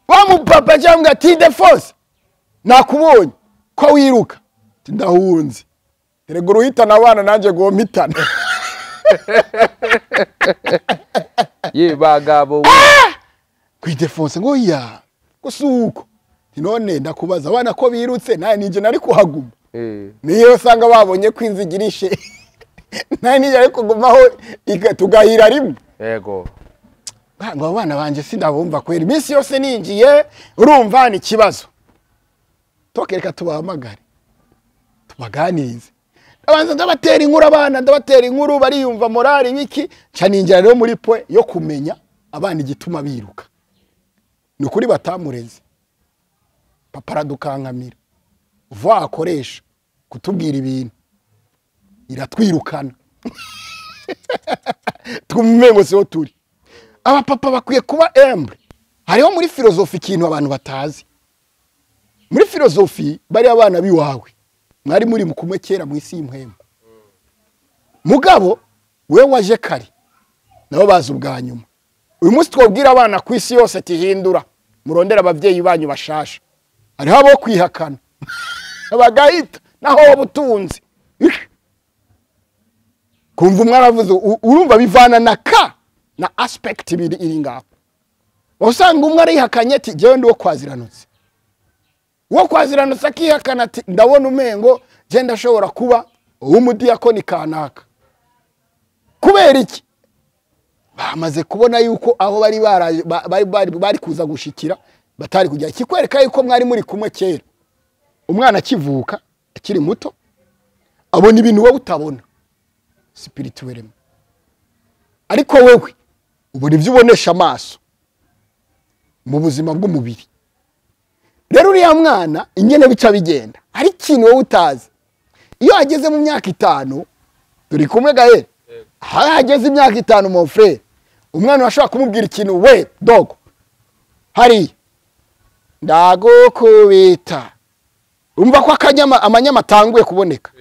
Wa mupapa cyangwa ati Defense nakubonye ko wiruka, ndahunze erega uruhitana abana nanjye gompitana. Ye bagabo kwi Defense ngo ya gusuko none ndakubaza abana ko birutse naye nije nari kuhaguma. Niyo usanga babonye ko inzigirishe naye nije ari kugumaho tugahira rimwe. Yego ngo abana banje sindabumva kwera iminsi yose ninjiye urumva ni kibazo. Tokereka tubahamagare tubaganirize. Abanza ndabatera inkuru abana, ndabatera inkuru bariyumva morale biki, ca ninjira rero muri point yo kumenya abana igituma biruka. Nukuri batamureze. Papa aradukankamira. Vuba akoresha kutubwira ibintu. Iratwirukana, twumve ngo siho turi. Abapapa bakwiye kuba humble. Hariho muri filozofi ikintu abantu batazi. Muri filozofi, bari abana biwawe mwari muri mu kumwe kera mu isi y'impwemu. Mugabo we waje kare, nabo bazi ubwa nyuma. Uyu munsi twabwira abana ku isi yose ati: "Hindura, murondere ababyeyi banyu bashasha." Hariho abo kwihakana bagahita naho waba utunze. Kumva umwe aravuze, urumva bivana na ka na aspect ibiri iri ngaho. Usanga umwe arihakanye ati: "Jyewe ndi uwo kwaziranutse." Uwo kwaziranutse akihakana ati: "Ndabona umengo jye ndashobora kuba uw'umudiyakoni kanaka." Kubera iki? Bamaze kubona yuko aho bari baraje bari kuza gushikira batari kujya. Ikikwereka yuko mwari muri kumwe kera, umwana akivuka akiri muto abona ibintu wowe utabona spirituellement, ariko wewe ubona ibyo ubonesha amaso mu buzima bw'umubiri. Rero uriya mwana ingene bica bigenda, hari ikintu wowe utazi. Iyo ageze mu myaka 5, turi kumwe gahe, aho ageze imyaka 5, mon frère, umwana urashobora kumubwira ikintu: "We dogo hariya, ndagukubita." Umva ko akanyama amanyama atanguye kuboneka.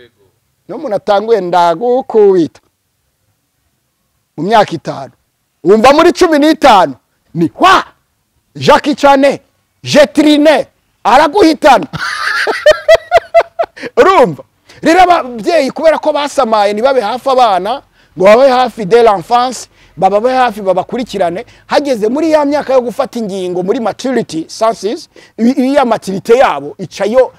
Niyo umuntu atanguye "ndagukubita" mu myaka 5, wumva muri 15 ni hwa Jackie Chan jetrine araguhitana. Urumva rero, ababyeyi kubera ko basamaye ntibabe hafi abana, ngo babe hafi de l'enfance, bababe hafi, babakurikirane, hageze muri ya myaka yo gufata ingingo, muri maturity senses, ya maturité yabo icayo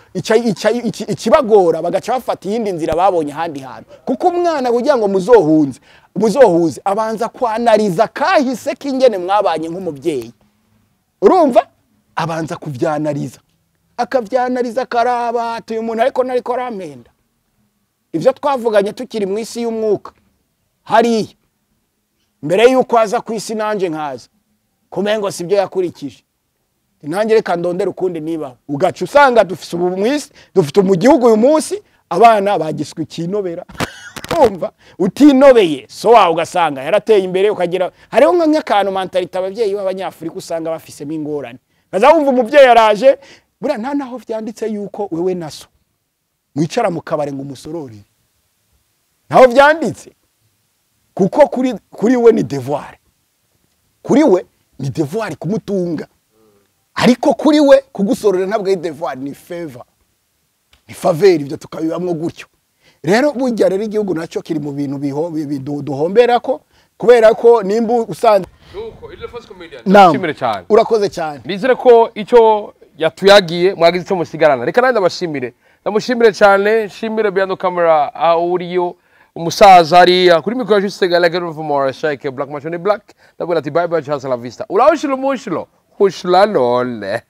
ikibagora, bagaca bafata iyindi nzira babonye ahandi hantu. Kuko umwana kugira ngo muzohuze, abanza kwanariza kahise k'ingene mwabanye nk'umubyeyi. Urumva abanza kuvyanariza, akavyanariza, akaraba ati: "Uyu muntu ariko nariko arampenda. Ivyo twavuganye tukiri mu isi y'umwuka hariya mbere y'uko aza ku isi, nanjye nkaza kumengo sibyo yakurikije, nanjye reka ndondere ukundi." Nibaho ugaca usanga dufise ubu mu isi, dufite mu gihugu uyu munsi abana bagiswe ikinobera. Urumva utinobeye so wawe ugasanga yarateye imbere, ukagira hariho nk'akantu mentalité ababyeyi b'abanyafurika usanga bafisemo ingorane. Kaza wumva umubyeyi araje, buriya nta naho vyanditse yuko wewe na so mwicara mu kabare ngo umusororere. Ntaho vyanditse, kuko kuri we ni devoir, kuri we ni devoir kumutunga, ariko kuri we kugusororera ntabwo ari devoir, ni favor, ni faveur. Ibyo tukabibamwo gutyo. Rero burya rero igihugu nacyo kiri mu bintu duhombera ko, kubera ko nimba usanze Nuko Ildefonse Comedian, Naam. ndagushimire cyane. Urakoze cyane. Nizere ko icyo yatuyagiye mwagize icyo musigarana. Reka nanjye ndabashimire, ndamushimire cyane, nshimire behind camera aho uriyo umusaza hariya kuri mikoro ya Juste Gallagher from Shake Black Machine Black. Ndabona ati: "Bye bye, hasta la vista." Ulawushilo mushilo hushula lole.